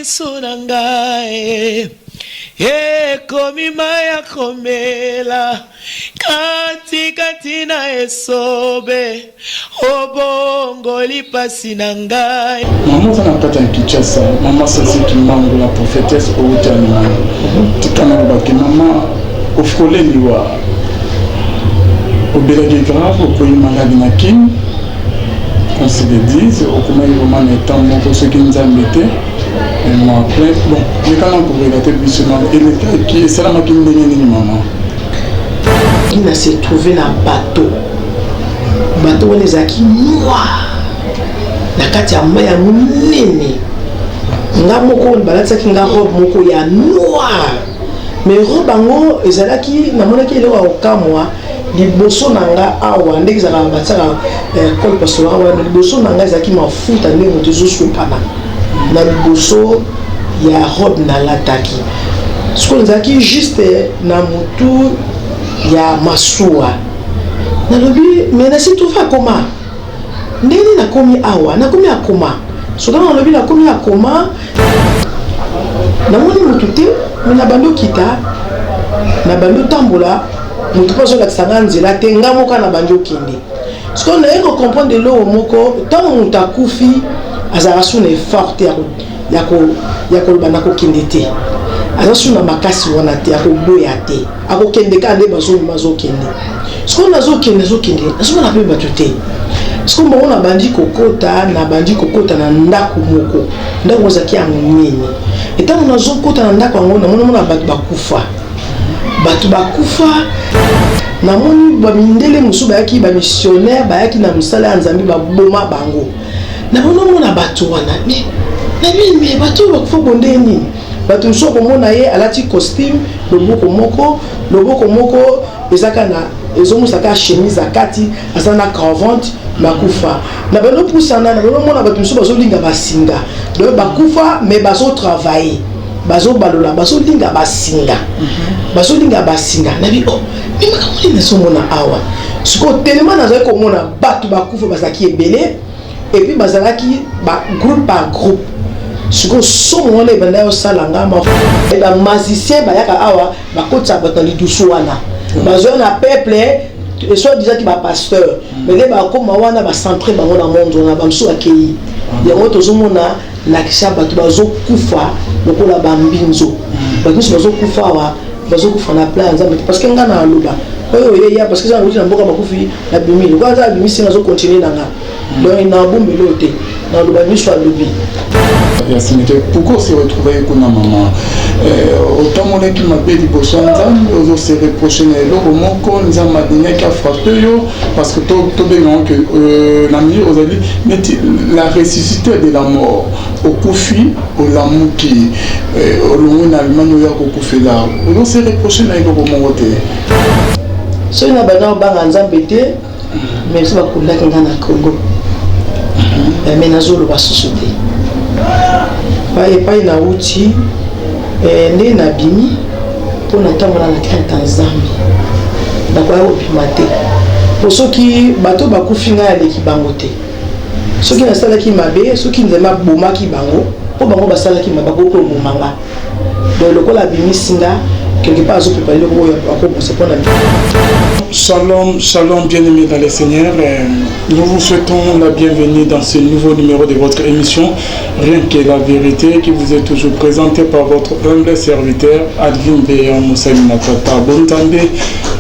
miso na ngai ekomi mai ya komela kati kati na esobe obongoli pasi na ngai. Mama oza na kati ya Kinshasa, mama Sasi Kimbangu la prophetesse owuti Allemagne. Tika naloba ke mama ofrole liwa, obelaki grave, okoyi maladi na Kin, qu'on se le dise, okomaki vraiment na etat moko soki Nzambe te mais après bon meka na korelate biso na elekaki esalamaki ndenge nini mama? Na se trouve na bateau, bateau wana ezalaki noir na kati ya mai ya monene. Nga moko balatisaki nga robe moko ya noir, mais robe yango ezalaki, namonaki eloko ya kokamwa liboso na nga awa, ndenge ezalaka batiaka col pastoral wana. Liboso na nga ezalaki mafuta, ndenge moto ezosopana na liboso ya robe nalataki. Sikoyo ezalaki juste na motu ya masuwa. Nalobi, mais nasi trouve akoma ndenge nakomi awa, nakomi akoma. Soki nalobi nakomi akoma, namoni motu te, mais na bandi okita, na bandi otambola, motu mpo azolakisa nga nzela te, nga moko na bandi okende. Sikoyo naye kocomprendre eloko moko: ntango moto akufi, azalaka su na effort te ya koloba nakokende te. Aza su na makasi wana te, akoboya te, akokende kaka nde bazomema, azokende. Sikoyo nazokende, nazokende, nazomona mpe bato te. Sikoyo bango nabandi kokota, nabandi kokota na ndako moko. Ndako ezalaki ya monene. Etango nazokota na ndako yango, namoni mona bato bakufa, bato bakufa. Namoni bamindele mosusu bayaki, bamissionnaire bayaki na mosala ya Nzambe, baboma bango. Namoni omona bato wana, mais nabi, mais bato oyo bakufa bonde nini? Bato mosusu okomona ye alati costume, loboko moko, loboko moko ezaka na ezomosa kaka chemise ya kati, aza na cravate, bakufa. Na bando pusana, na bando mona bato mosusu bazolinga basinga. Donc bakufa, mais bazotravaille, bazobalola, bazolinga basinga, bazolinga basinga. Nabi, oh, mais makambo nini nazomona awa? Sikoyo telema nazali komona bato bakufa, bazalaki ebele, et puis bazalaki bagroupe par groupe. Sikoyo somo wana ebanda osala nga. Bamagicien bayaka awa, bakotisaka bato na lidusu wana, bazwa na peuple soit disaki bapasteur, mais nde bakóma wana, bacentre bango na monde wana. Bamosusu bakei yango, tozomona lakisa bato bazokufa lokola bambinzo. Bato nyonso bazokufa awa, bazokufa na plan ya Nzambe te, parce que nga na aloba oyo oyeya, parce que eza nauti na mboka bakufi, nabimi lokola Nzambe abimisi, nazocontinue na nga. Donc nabombeli oyo te, naloba nyonso alobi. Ya cimetière, pourquoi se retrouver kuna mama? Otambolaki mabe liboso ya Nzambe, ozose reproche na eloko moko, Nzambe alingaki afrappe yo? Parce que tobengango ke na milieu ozali neti la ressuscité de la mort, okufi, olamuki, olongwe na Allemagne, oya kokufela, ozose reproche na eloko moko te? Soki na banda obanga Nzambe te, mais biso bakundaki nga na Congo, mais nazoloba susu te. Epai nauti nde nabimi mpo na ntango na crainte ya Nzambe, nakoya kobima te, po soki bato bakufi, ngai aleki bango te. Soki nasalaki mabe, soki Nzambe abomaki bango mpo bango basalaki mabe, akoki koboma nga. Donc lokola abimisi nga quelque part, azoprépare eloko oyo akobongisa mpona. Shalom, shalom, bien-aimés dans le Seigneur. Nous vous souhaitons la bienvenue dans ce nouveau numéro de votre émission Rien que la vérité, qui vous est toujours présentée par votre humble serviteur Advin Beya Moussali Matata. Bonzambe,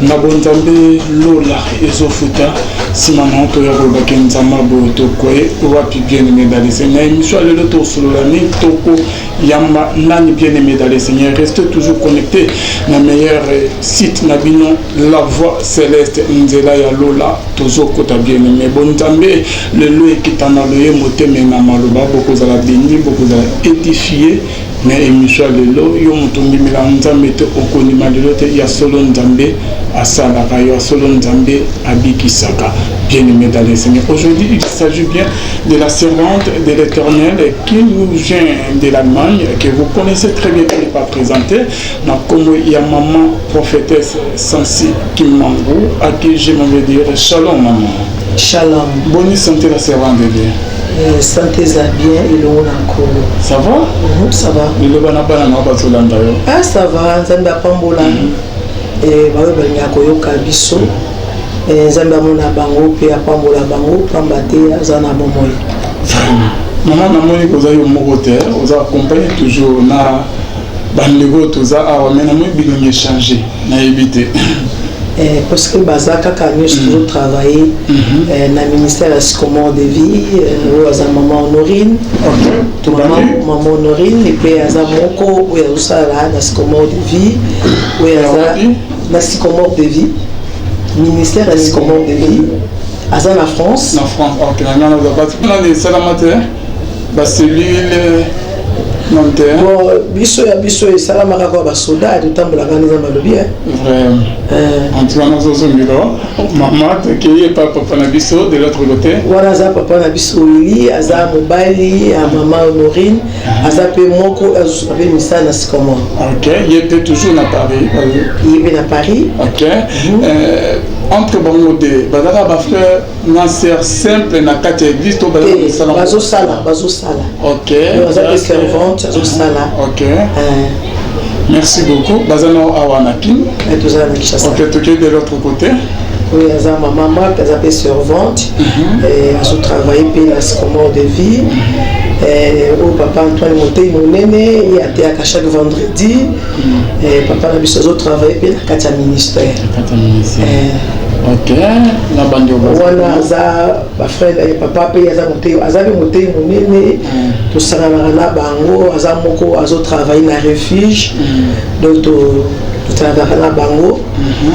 na bonzambe lola ezofuta nsima na toya kolobaki Nzambe boye tokoye wapi? Bien-aimé dans le Seigneur, émission ya lelo tosolola nini? Toko yamba nani? Bien-aimé dans le Seigneur, restez toujours connecté na meilleur site na bino, La Voix Céleste, nzela ya lola. Tozokota, bien-aimé. Bonzambe lelo ekita na loyembo te, mais na maloba. Bokozala béni, bokozala édifié na émission ya lelo. Yo moto ondimela Nzambe te, okondima lelo te. Ya solo Nzambe asalaka, yo ya solo Nzambe abikisaka. Bien-aimé dans le Seigneur, aujourd'hui il s'agit bien de la servante de l'Éternel qui nous vient de l'Allemagne, que vous connaissez très bien, qui n'est pas présenté, na kombo ya maman prophétesse Sansi Kimangu, à qui j'aimerais dire shalom maman. Shalom. Bonne santé, la servante de Dieu? Santé eza bien elongo na Nkolo. Ça va? Ça va. Liloba na bana na bazolanda yo. Ah, ça va, Nzambe apambola. Baoyo balingaka koyoka biso. Nzambe amona bango mpe apambola bango, pamba te aza na bomoi. Mama, namoni koza yo moko te, oza accompagné toujours na bandeko. Toza awa, mais namoni bilongi échange, nayebi te. Parce que baza kaka nyonso tozotravaille na ministère ya Sycomore de Vie. Oyo aza mama Honorine. Mama Honorine epe aza moko oyo azosala na Sycomore de Vie, oyo aza na Sycomore de Vie, ministère ya Sycomore de Vie, aza na France. Na France, ok. Na ngai naza bato mpona esalama te, bacellule non te. Bon, biso ya biso esalamaka kaka basoda, totambolaka nde Nzambe alobi. Vraiment, en tout cas nazozongela mama. Tokei epa papa na biso de l'autre côté. Wana aza papa na biso Wili, aza mobali ya mama Honorine, aza mpe moko azosuka mpe misala na Sycomore. Ok, ye mpe toujours na Paris? Ye mpe na Paris. Ok. Entre bango de bazalaka bafrère na sœur simple na kati ya église to? Bazosala, bazosala. Aza mpe servante, azosala. Ok, merci beaucoup. Baza nao awa na Kin? Tozala na Kinshasa. Ok, tokei de l'autre côté. Oyo aza mama Marthe, aza mpe servante, azotravaille mpe na Sycomore de Vie. Oyo papa Antoine, motei monene, ye ateyaka chaque vendredi. Papa na biso azotravaille mpe na kati ya ministère. Ok, na bandi. Wana aza bafrère papa mpe aza motei, aza mpe motei monene, tosanganaka na bango. Aza moko azotravaille na refuge, donc totravaillaka na bango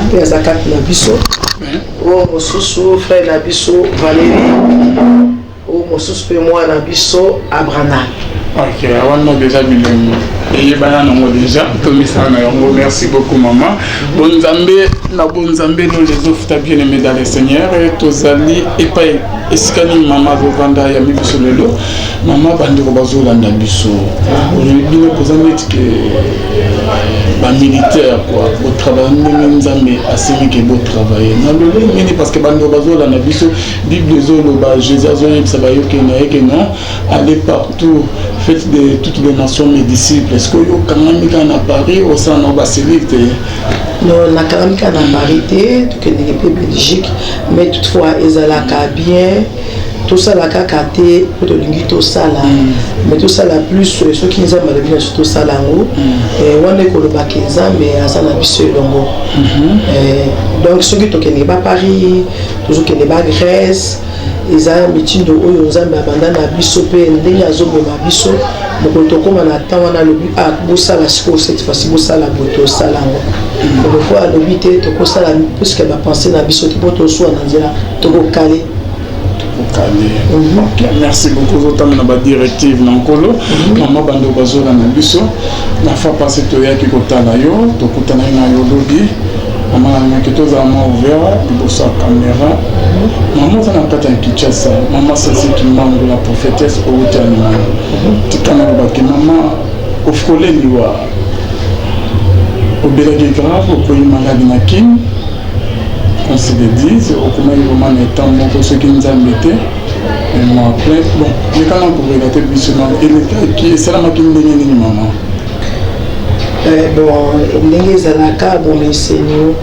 mpe aza kati na biso. Oyo mosusu frère na biso Valérie, oyo mosusu mpe mwana na biso Abraham. Ok, wana déjà bilongi eyebana nango, déjà tomisana na yango. Merci beaucoup, mama. Bonzambe na bonzambe, no les ofuta. Bien aimé dans le Seigneur, tozali epai esika nini mama azovanda yambi biso lelo. Mama, bandeko bazolanda biso, bino koza neti ke bamilitaire quoi, botravaille ndenge Nzambe asengi ke botravaille na lolo nini? Parce que bandeko bazolanda biso, Bible ezoloba, Jésus azoyebisa bayoki na ye ke non, allez partout, faites de toutes les nations mes disciples. Est ce que oyo okangami kaka na Paris, osala na baselique te? Non, nakangami kaka na Paris te, tokendeke mpe Belgique. Mais toutefois ezalaka bien tosala kaka te mpo tolingi tosala, mais tosala plus soki Nzambe alobi na biso tosala yango. Wana ekolobaka Nzambe aza na biso elongo. Donc soki tokendeke baParis, tozokende baGrèce, eza mitindo oyo Nzambe abanda na biso mpe ndenge azomema biso. Mokolo tokóma na temps wana, alobi: "Ah, bosala sikoyo, cette fois-ci bosala boye", tosala yango. Lokola alobi te, tokosala puisque bapensées na biso te, mpo tosuwa na nzela, tokokale. Okale. Ok, merci beaucoup. Ozotanga na badirective na Nkolo. Mama, bandeko bazolanda biso, na fois passé toyaki kotala yo, tokutanaki na yo lobi. Mama, nalingaki tozala mwa ouvert liboso ya caméra. Mama, oza na kati ya Kinshasa. Mama Sasi Kimbangu, la prophétesse, outi Allemagne. Tika nalobaki, mama, ofrôle liwa, obelaki grave, okoyi maladi na Kine, qu'on se le dise, okomaki vraiment na état moko soki Nzambe te. Moi plein, bon, lekana korelate biso elekaki, esalamaki ndenge nini, mama? Bon, ndenge ezalaka bomeseno,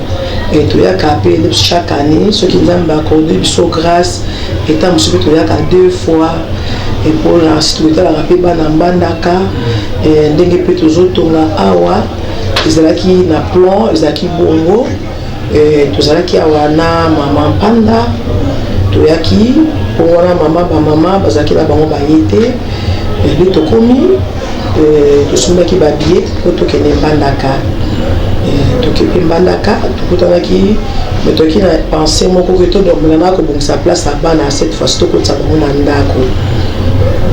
toyaka mpe chaque année soki Nzambe accorde biso grâce. Eta mosusu mpe toyaka deux fois mpona totalaka mpe bana Mbandaka, ndenge mpe tozotonga awa. Ezalaki na plan, ezalaki bongo. Tozalaki awa na mama Mpanda, toyaki mpo wana mama, bamama bazalaki na bango baye te. Nde tokomi, tosombaki babillet mpo tokende Mbandaka. Toke mpe Mbandaka, tokutanaki, me toki na pensée moko ke todomela na kobongisa place ya bana, cette fois tokotisa bango na ndako.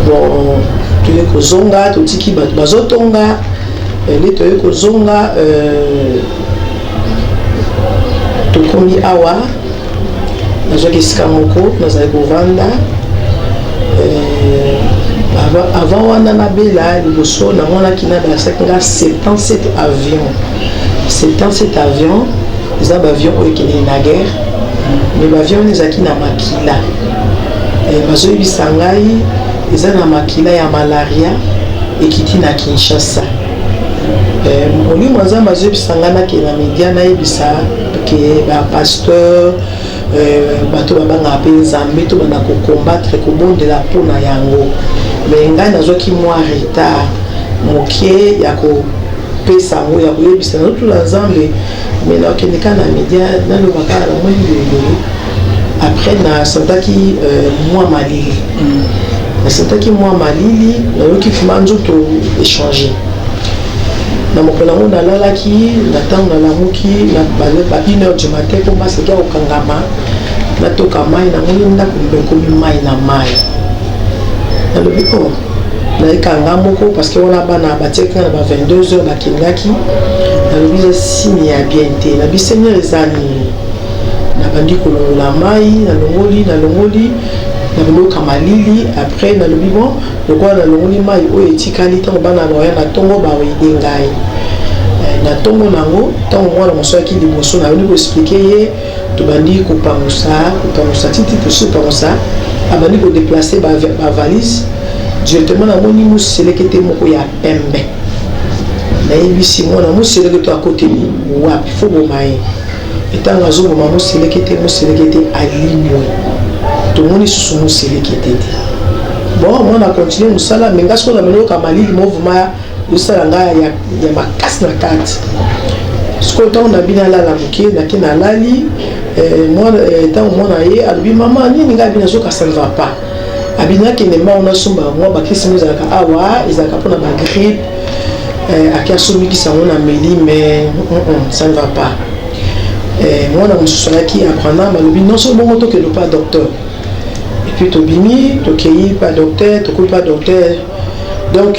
Bon, toye kozonga, totiki bato bazotonga. Nde toye kozonga, tokomi awa, nazwaki esika moko nazali kovanda. Avant wana nabela, liboso namonaki na balakisaki nga 77 avion. 77 avion eza baavion oyo ekendeki na guerre, mais baavion wana ezalaki na makila. Bazoyebisa ngai eza na makila ya malaria ekiti na Kinshasa. Molimo ya Nzambe azoyebisa ngai nakende na media, nayebisa ke bapasteur, bato babangaka mpe Nzambe, tobanda kocombattre, kobondela mpona yango. Mais ngai nazwaki mwa retard moke ya kopesa yango, ya koyebisa. Nazotuna Nzambe, mais nakende kaka na media, naloba kaka namoni boyeboye. Après nasentaki mwa malili, nasentaki mwa malili, nayoki vraiment nzoto échange. Na mokolo yango nalalaki, na ntango nalamuki na ba 1 heure du matin, mpo maseki ya kokangama, natoka mai, namoni ndako mpe ekomi mai na mai. Nalobi: "O, nayekanga moko", parce que wana bana batiaki nga na ba 22 heures, bakendaki. Nalobi: "Eza signe ya bien te." Nabi: "Seigneur, eza nini?" Nabandi kolongola mai, nalongoli, nalongoli, nabandi koyoka malili. Après nalobi: "Bon, lokola nalongoli mai oyo etikali, ntango bana baya na ntongo, baoyede ngai." Na ntongo nango, ntango mwana mosu ayaki liboso, nabandi koexpliquer ye, tobandi kopangusa, kopangusa titi, tosi kopangusa, abandi kodéplacer bavalise. Directement namoni moselekete moko ya pembe. Nayebisi mwana: "Moselekete akoteli wapi? Fo boma ye." Ntango azoboma moselekete, moselekete alimwe, tomoni susu moselekete te. Bon, mwana continue mosala, mais nga sikoyo namoni yoka malili movuma osala nga ya makasi na kati. Sikoyo ntango nabi nalala moke, nake nalali. Ntango mwana ye alobi: "Mama, nini?" Ngai abi: "Nazoka ça ne va pas." Abi nakende mbango nasomba mwa bakisi mo ezalaka awa, ezalaka mpona bagrippe. Ake asombikisa yango, na meli, mais ça ne va pas. Mwana mosusu ayaki, Abraham, alobi: "Nyonso bongo, tokende pa docteur." Et puis tobimi, tokei pa docteur, tokomi pa docteur. Donc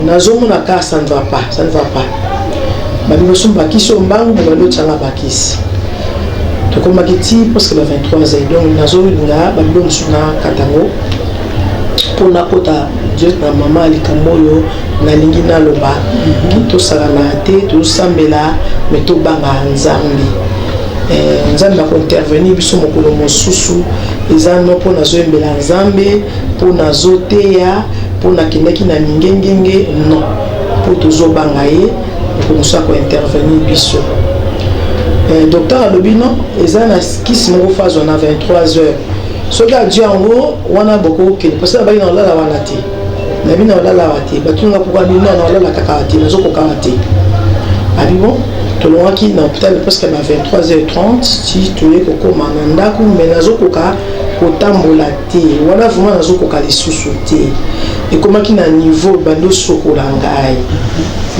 nazomona kaka ça ne va pas, ça ne va pas. Babi bosomba bakisi oyo mbangu, bobandi otianga bakisi. Tokomaki ti presque ba 23 heures. Donc nazolinga babilo mosusu na katango mpo nakota direct na mama. Likambo oyo nalingi naloba, tosakana te, tozosambela, mais tobanga Nzambe. Nzambe akointervenir biso mokolo mosusu. Eza no mpo nazoyembela Nzambe, mpo nazoteya, mpo nakendaki na mingengenge, non, mpo tozobanga ye. Mokolo mosusu akointervenir biso. Docteur alobi: "Non, eza na kisi moko fo azwa na 23 heures. Soki adui yango wana, bokokende." Parce nabaki na olala wana te, nabi na olala awa te. Batunga pourquoi? Non, na olala kaka te, nazokoka te. Abi bon, tolongwaki na hôpital presque ba 23h30, ti toye kokóma na ndako, mais nazokoka kotambola te wana, vraiment nazokoka lisusu te. Ekomaki na niveau bandi osokola ngai,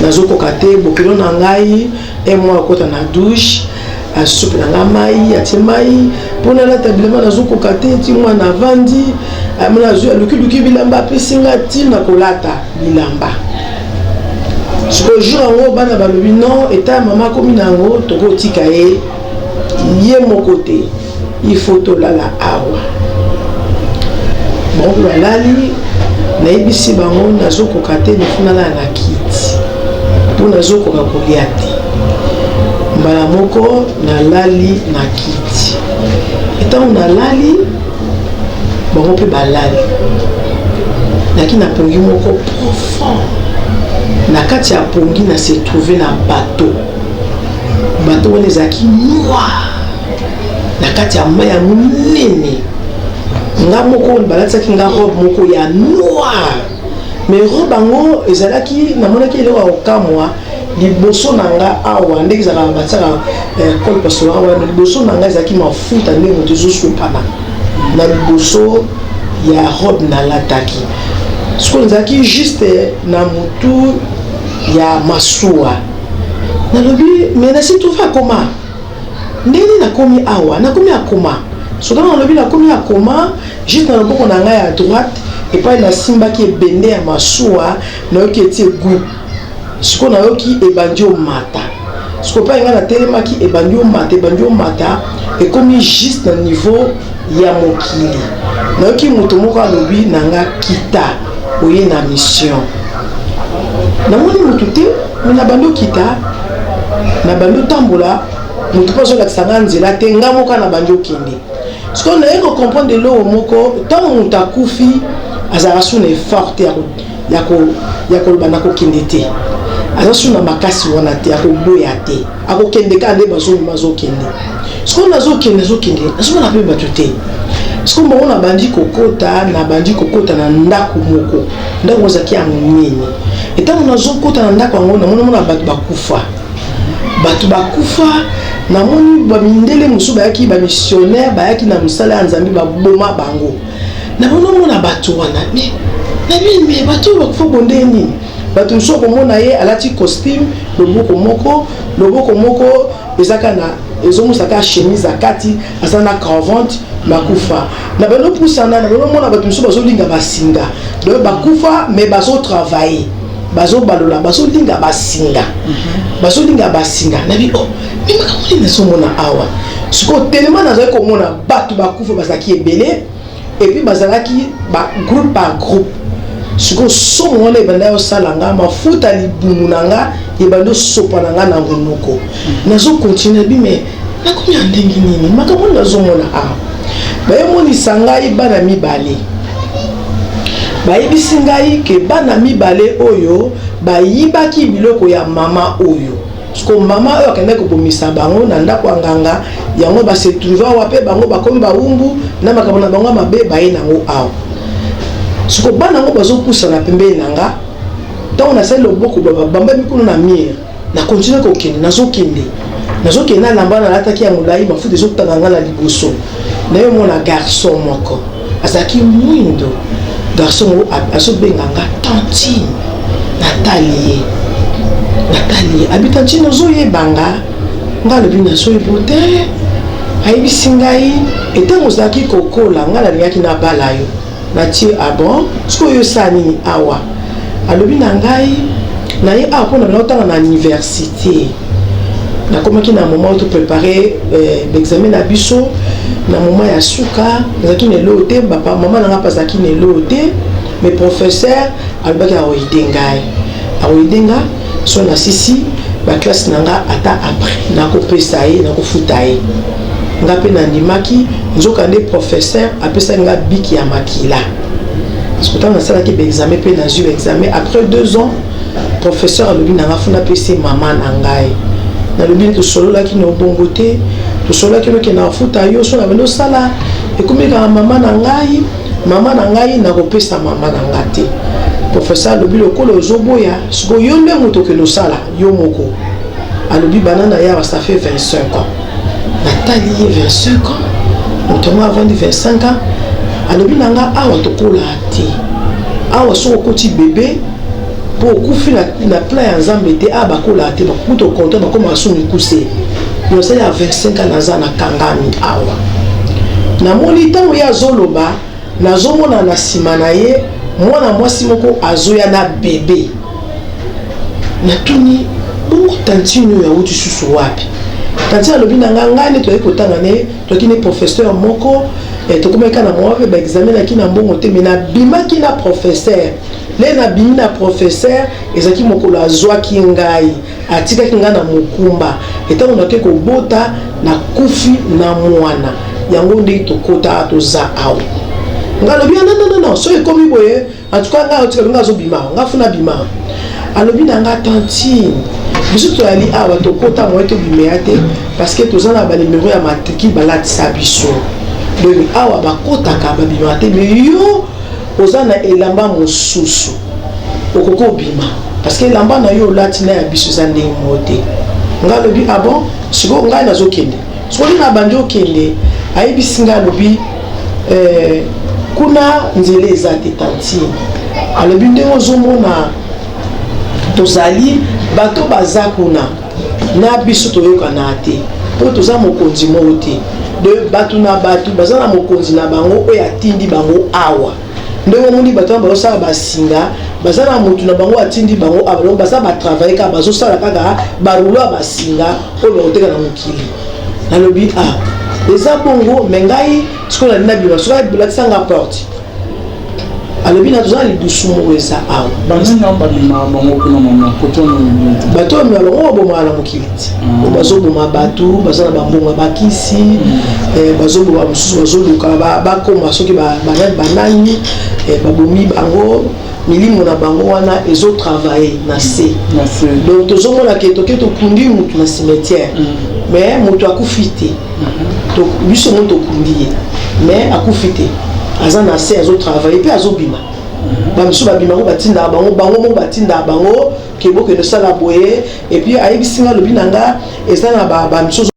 nazokoka te. Bokilo na ngai e mwa akota na douche, asopela nga mai, atie mai mpo nalata bilamba, nazokoka te. Ti mwana avandi, amona, azwi, alukiluki bilamba, apesi nga ntina kolata bilamba. Sikoyo jour yango bana balobi: "Non, eta ya mama akomi na yango, tokotika ye ye moko te, il faut tolala awa." Bango mpe balali. Nayebisi bango: "Nazokoka te, il faut nalala na kiti mpo nazokoka kolia te." Mbala moko nalali na kiti. Ntango nalali, bango mpe balali. Naki na pongi moko profond. Na kati ya pongi, na se trouve na bateau. Bateau wana ezalaki noir, na kati ya mai ya monene. Nga moko balatisaki nga robe moko ya noir, mais robe yango ezalaki, namonaki eloko ya kokamwa liboso na nga awa, ndenge ezalaka batiaka col pastoral wana. Liboso na nga ezalaki mafuta, ndenge moto ezosopana na liboso ya robe nalataki. Sikoyo ezalaki juste na motu ya masuwa. Nalobi: "Mais nasi trouve akoma ndenge nini? Nakomi awa, nakomi akoma?" Soki nalobi nakomi akoma, juste na loboko na ngai ya droite, epai nasimbaki ebende ya masuwa, nayoki eti egu. Sikoyo nayoki ebandi omata. Sikoyo epai ngai natelemaki, ebandi omata, ebandi omata, ekomi juste na niveau ya mokili. Nayoki moto moko alobi na nga: "Kita, oye na mission." Namoni motu te, mais nabandi okita, nabandi otambola, motu mpo azolakisa nga nzela te, nga moko nabandi okende. Sikoyo naye kocomprendre eloko moko, ntango moto akufi azalaka su na effort te ya koloba nakokende te, aza su na makasi wana te, akoboya te, akokende kaka nde bazomema, azokende. Sikoyo nazokende, nazokende, nazomona mpe bato te. Sikoyo bango nabandi kokota, nabandi kokota na ndako moko, ndako ezalaki ya monene. Etango nazokota na ndako yango, namonamona bato bakufa, bato bakufa. Namoni bamindele mosusu bayaki, bamissionnaire bayaki na mosala ya Nzambe, baboma bango. Namoni omona bato wana, mais nabi, mais bato oyo bakufa bonde nini? Bato mosusu okomona ye alati costume, loboko moko, loboko moko ezaka na ezomosa kaka chemise ya kati, aza na cravate, bakufa. Na bano pusana, na bano mona bato mosusu bazolinga basinga, donc bakufa mais bazotravaille, bazobalola, bazolinga basinga, bazolinga basinga. Nabi, oh, mais makambo nini nazomona awa? Sikoyo telema nazali komona bato bakufa, bazalaki ebele, et puis bazalaki bagroupe par groupe. Sikoyo somo wana ebanda osala nga, mafuta libumu na nga ebandi osopa na nga na monoko. Nazokontinue, nabi, mais nakomi ya ndenge nini? Makambo nini nazomona awa? Bayemonisa ngai bana mibale, bayebisi ngai ke bana mibale oyo bayibaki biloko ya mama oyo. Siko mama oyo akendaki kobomisa bango na ndako ya nganga yango, base trouve awa mpe bango bakomi bawumbu na makambo na bango ya mabe baye nango awa. Siko bana yango bazopusana pembeni na nga. Ntango nasali loboko, babambami kuna na mur. Na continue kokende, nazokende, nazokende, nalamba nalataki ya molai, mafuta ezotanga nga na liboso. Nayomona garçon moko azalaki mwindo. Garçon moko azobenga nga tantine. Natali ye, natali ye, abi: "Tantine, ozoyeba nga?" Nga alobi: "Nazoyeba te." Ayebisi ngai: "Etango ozalaki kokola, nga nalingaki nabala yo." Natie: "Ah bon, sikoyo osala nini awa?" Alobi na ngai: "Na ye awa mpona bana otanga na université. Nakomaki na moment oyo toprépare baexamen na biso, na moment ya suka nazalaki na eloo te, mama na nga mpe azalaki na eloo te, mais professeur alobaki akoaider ngai, akoaider nga so nasisi baclasse na nga, ata après nakopesa ye, nakofuta ye." Nga mpe nandimaki. Nzoka nde professeur apesaki nga bic ya makila. Ntango nasalaki baexamen mpe nazwi baexamen, après 2 ans, professeur alobi na nga: "Funa apesi mama na ngai." Nalobi: "Tosololaki na obongo te, tosololaki noke na futa yo so na bandi osala, ekomi kaka mama na ngai, mama na ngai, nakopesa mama na nga te." Professeur alobi: "Lokola ozoboya, sikoyo yo nde moto okende osala yo moko." Alobi: "Bana na yawa, ça fait 25 ans." Natali ye: "25 ans? Moto yango avandi 25 ans?" Alobi na nga: "Awa tokola te, awa soki okoti bebe mpo okufi na plan ya Nzambe te, awa bakolaka te, bakuta okonte, bakomaka so mikuse. Yosali ya 25 ans naza nakangami awa." Namoni ntango ye azoloba, nazomona na nsima na ye mwana mwasi moko azoya na bebe. Natuni: "Bongo tantine oyo awuti susu wapi?" Tantine alobi na nga: "Ngai nde toyaki kotanga ne, toyaki ne professeur moko, tokomaki na mwa mpe baexamen naki na mbongo te, mais nabimaki na professeur. Le nabimi na professeur, ezalaki mokolo azwaki ngai, atikaki ngai na mokumba. Etango nake kobota, nakufi na mwana yango, nde tokota toza awa." Ngai alobi: "Non, non, non, soki ekomi boye, en tout cas ngai otikali, ngai azobima, ngai funa bima." Alobi na nga: "Tantine, biso toyali awa, tokota moye tobimea te, parce que toza na banimero ya matricule balatisa biso. Donc awa bakotaka, babimaka te, mais yo oza na elamba mosusu, okoki obima, parce que elamba na yo olati na ya biso eza ndenge moko te." Ngai alobi: "Ah bon, sikoyo ngai nazokende." Sikoyo na bandi okende, ayebisi ngai, alobi: "Kuna nzela eza te, tantine." Alobi: "Ndenge ozomona tozali, bato baza kuna na biso toyokana te, mpo toza mokonzi moko te. De bato na bato baza na mokonzi na bango oyo atindi bango awa. Ndenge omoni bato wana bazosala basinga, baza na motu na bango atindi bango awa. Donc baza batravaille kaka, bazosala kaka barouleau ya basinga oyo bakoteka na mokili." Nalobi: "Ah, eza bongo." Mais ngai sikoyo nalingi nabima, soki olatisanga porte. Alobi na toza na lidusu moko eza awa. Banani yango babimaka bango kuna, mama? Kote wana olobi te. Bato oyo bamema bango, babomaka na mokili ti oyo bazoboma bato, baza na bambongo ya bakisi, bazoboma mosusu, bazoluka bakoma soki banani banani, babomi bango, milimo na bango wana ezotravaille na se. Na se. Donc tozomona ke toke tokundi mutu na cimetière, mais moto akufi te. Biso mo tokundi ye, mais akufi te, aza na se, azotravaille mpe azobima. Bamisusu babima ngo, batindaka bango, bango moko batindaka bango ke bokende osala boye. Et puis ayebisi nga, alobi na nga eza na bamisusu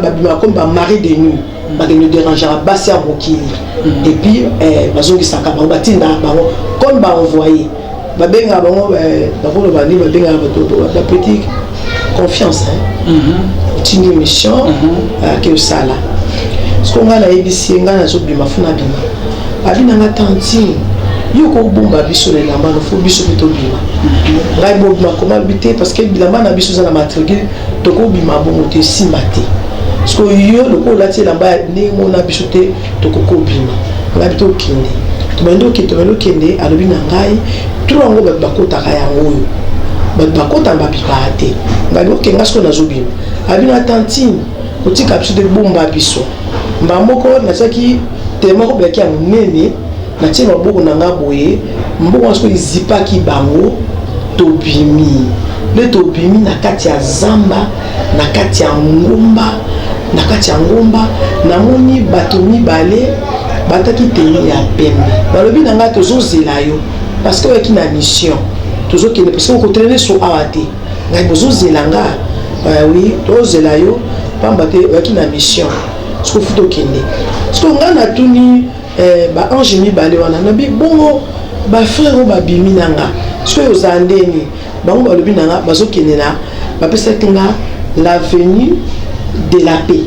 babimaka comme bamari de nuit, bakende dérangeaka basi ya mokili, et puis bazongisaka bango, batindaka bango comme baenvoyé, babengaka bango, bakoloba nini, babengaka bato bapetit confiance, hein? Otindi mission, ake osala. Siko ngai nayebisi ye, ngai nazobima, faut nabima. Abi na nga: "Tantine, yo kobomba biso na elamba no, faut biso mpe tobima." Ngai bobima koma bi te, parce que bilamba na biso eza na matricule, tokobima bongo te, esimba te. Siko yo lokola olati elamba ya ndenge moko na biso te, tokoki obima. Ngai bi tokende, tobandi okende, tobandi okende. Alobi na ngai tro yango bato bakotaka yango oyo bato bakota, babimaka te. Ngai bi okenga, sikoyo nazobima. Abi na: "Tantine, kotika biso te, bomba biso." Mba moko natiaki tema moko belaki ya monene, natie maboko na nga boye, mbongo wana sikoyo ezipaki bango. Tobimi nde, tobimi na kati ya zamba, na kati ya ngomba. Na kati ya ngomba namoni bato mibale bataki tenue ya pembe. Balobi na ngai: "Tozozela yo parce que oyaki na mission, tozokende parce que okotraîner so awa te." Ngai: "Bozozela nga?" "Oui, tozozela yo pamba te oyaki na mission, siko faut tokende." Siko ngai natuni baange mibale wana, nabi: "Bongo bafrère oyo babimi na nga sikoyo ozala ndeni?" Bango balobi na nga bazokende na, bapesaki nga l'avenue de la Paix.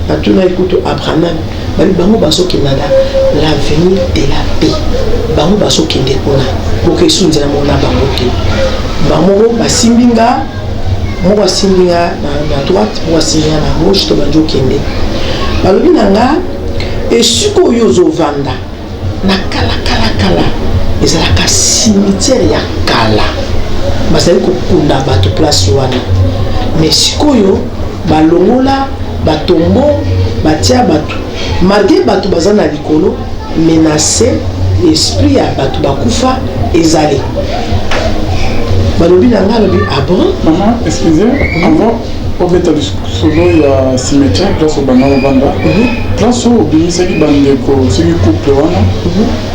Natunaki kutu Abraham, babi bango bazokende na l'avenue de la Paix, bango bazokende kuna, bokesu nzela moko na bango te. Bamoko basimbi nga, moko asimbi nga na droite, moko asimbi nga na gauche, to bandi okende. Balobi na nga esika oyo ozovanda na kala kala kala ezalaka cimetière ya kala, bazali kokunda bato place wana, mais sikoyo balongola batombo, batia bato. Malgré bato baza na likolo, mais na se esprit ya bato bakufa ezali. Balobi na ngai, alobi: "Ah bon?" Mama, excusez, avant obeta lisolo ya cimetière, place obanda kovanda, place oyo obimisaki bandeko, soki couple wana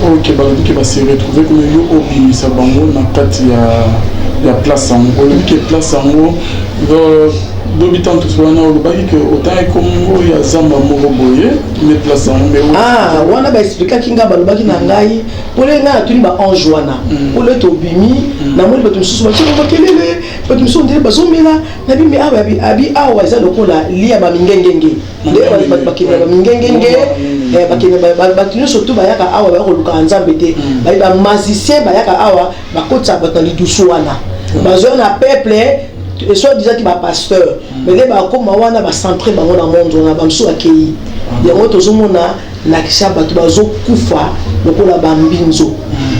oyo ke balobi ke base retrouve kuna, yo obimisa bango na kati ya place yango, olobi ke place yango lobi tanto wana olobaki ke otangi kombo ya zamba moko boye nde place yango, mais Ah, wana baexplikaki nga, balobaki na ngai mpona ngai natuni baange wana mpona ete obimi, namoni bato mosusu batie makelele, bato mosusu ndele bazomela. Nabi: "Me awa?" Abi: "Awa eza lokola lia bamingengenge nde bato bakende bamingengenge, bakende bato nyonso tu bayaka awa, baya kolukaka Nzambe te. Bayi bamagicien bayaka awa, bakotisa bato na lidusu wana, bazwa na peuple soit disant bapasteur, mais nde bakóma wana, bacentre bango na monde wana, bamosusu bakei yango. Tozomona lakisa bato bazokufa lokola bambinzo,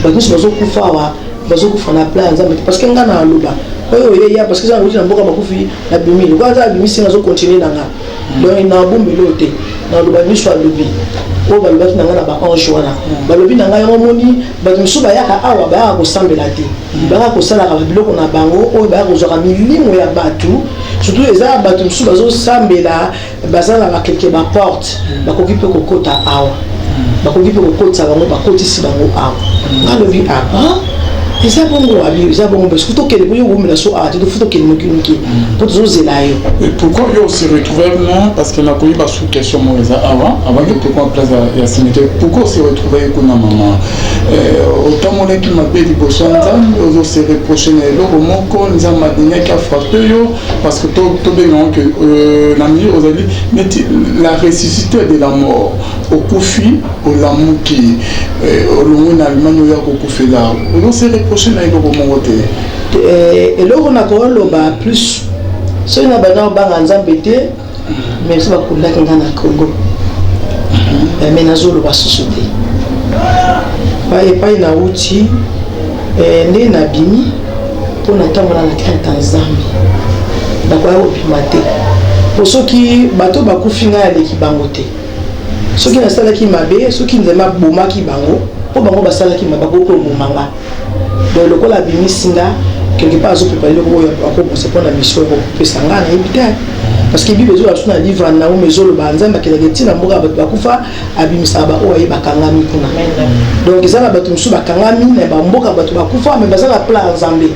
bato nyonso bazokufa awa, bazokufa na plan ya Nzambe te, parce que nga na aloba oyo oyeya, parce que eza nauti na mboka bakufi, nabimi lokola nza abimisi nga, azocontinue na nga, donc nabombeli oyo te, naloba nyonso. Alobi oyo balobaki na ngai na baange wana, balobi na ngai yango moni bato mosusu bayaka awa, bayaka kosambela te, bayaka kosalaka babiloko na bango oyo, bayaka kozwaka milimo ya bato. Surtout eza bato mosusu bazosambela, baza na bakelke baporte, bakoki mpe kokota awa, bakoki mpe kokotisa bango, bakotisi bango awa. Nga alobi: "Aba eza bongo?" Abi: "Eza bongo, parce que tokende po yo komela so awa te, faut tokende noki noki mpo tozozela yo." Et pourquoi yo se retrouve na, parce que nakoyi ba sous question moko eza awa avant que tokoma place ya cimetière, pourquoi se retrouve kuna, mama? Otambolaki mabe liboso ya Nzambe, ozose reproche na eloko moko, Nzambe alingaki afrappe yo, parce que tobengango ke na milieu ozali neti la ressuscité de la mort, okufi, olamuki, olongwe na Allemagne, oya kokufela, ozose reproche na eloko moko te? Eloko nakoloba plus, soki na banda kobanga Nzambe te, mais so bakundaki nga na Congo, mais nazoloba susu te. Epai nauti nde nabimi mpo natambola na crainte ya Nzambe, bakoya kobima te, po soki bato bakufi, ngai aleki bango te. Soki nasalaki mabe, soki Nzambe abomaki bango mpo bango basalaki mabe, akoki koboma nga. Donc lokola abimisi nga, quelque part azopepa eloko oyo akobongisa mpona mission oyo akopesa nga, nayebi te, parce que Bible ezoloba biso na livre ya Naomi, ezoloba Nzambe akendaka etina mboka ya bato bakufa, abimisaka baoyo aye bakangami kuna. Donc eza na bato mosusu bakangami na bamboka bato bakufa, mais baza na plan ya Nzambe,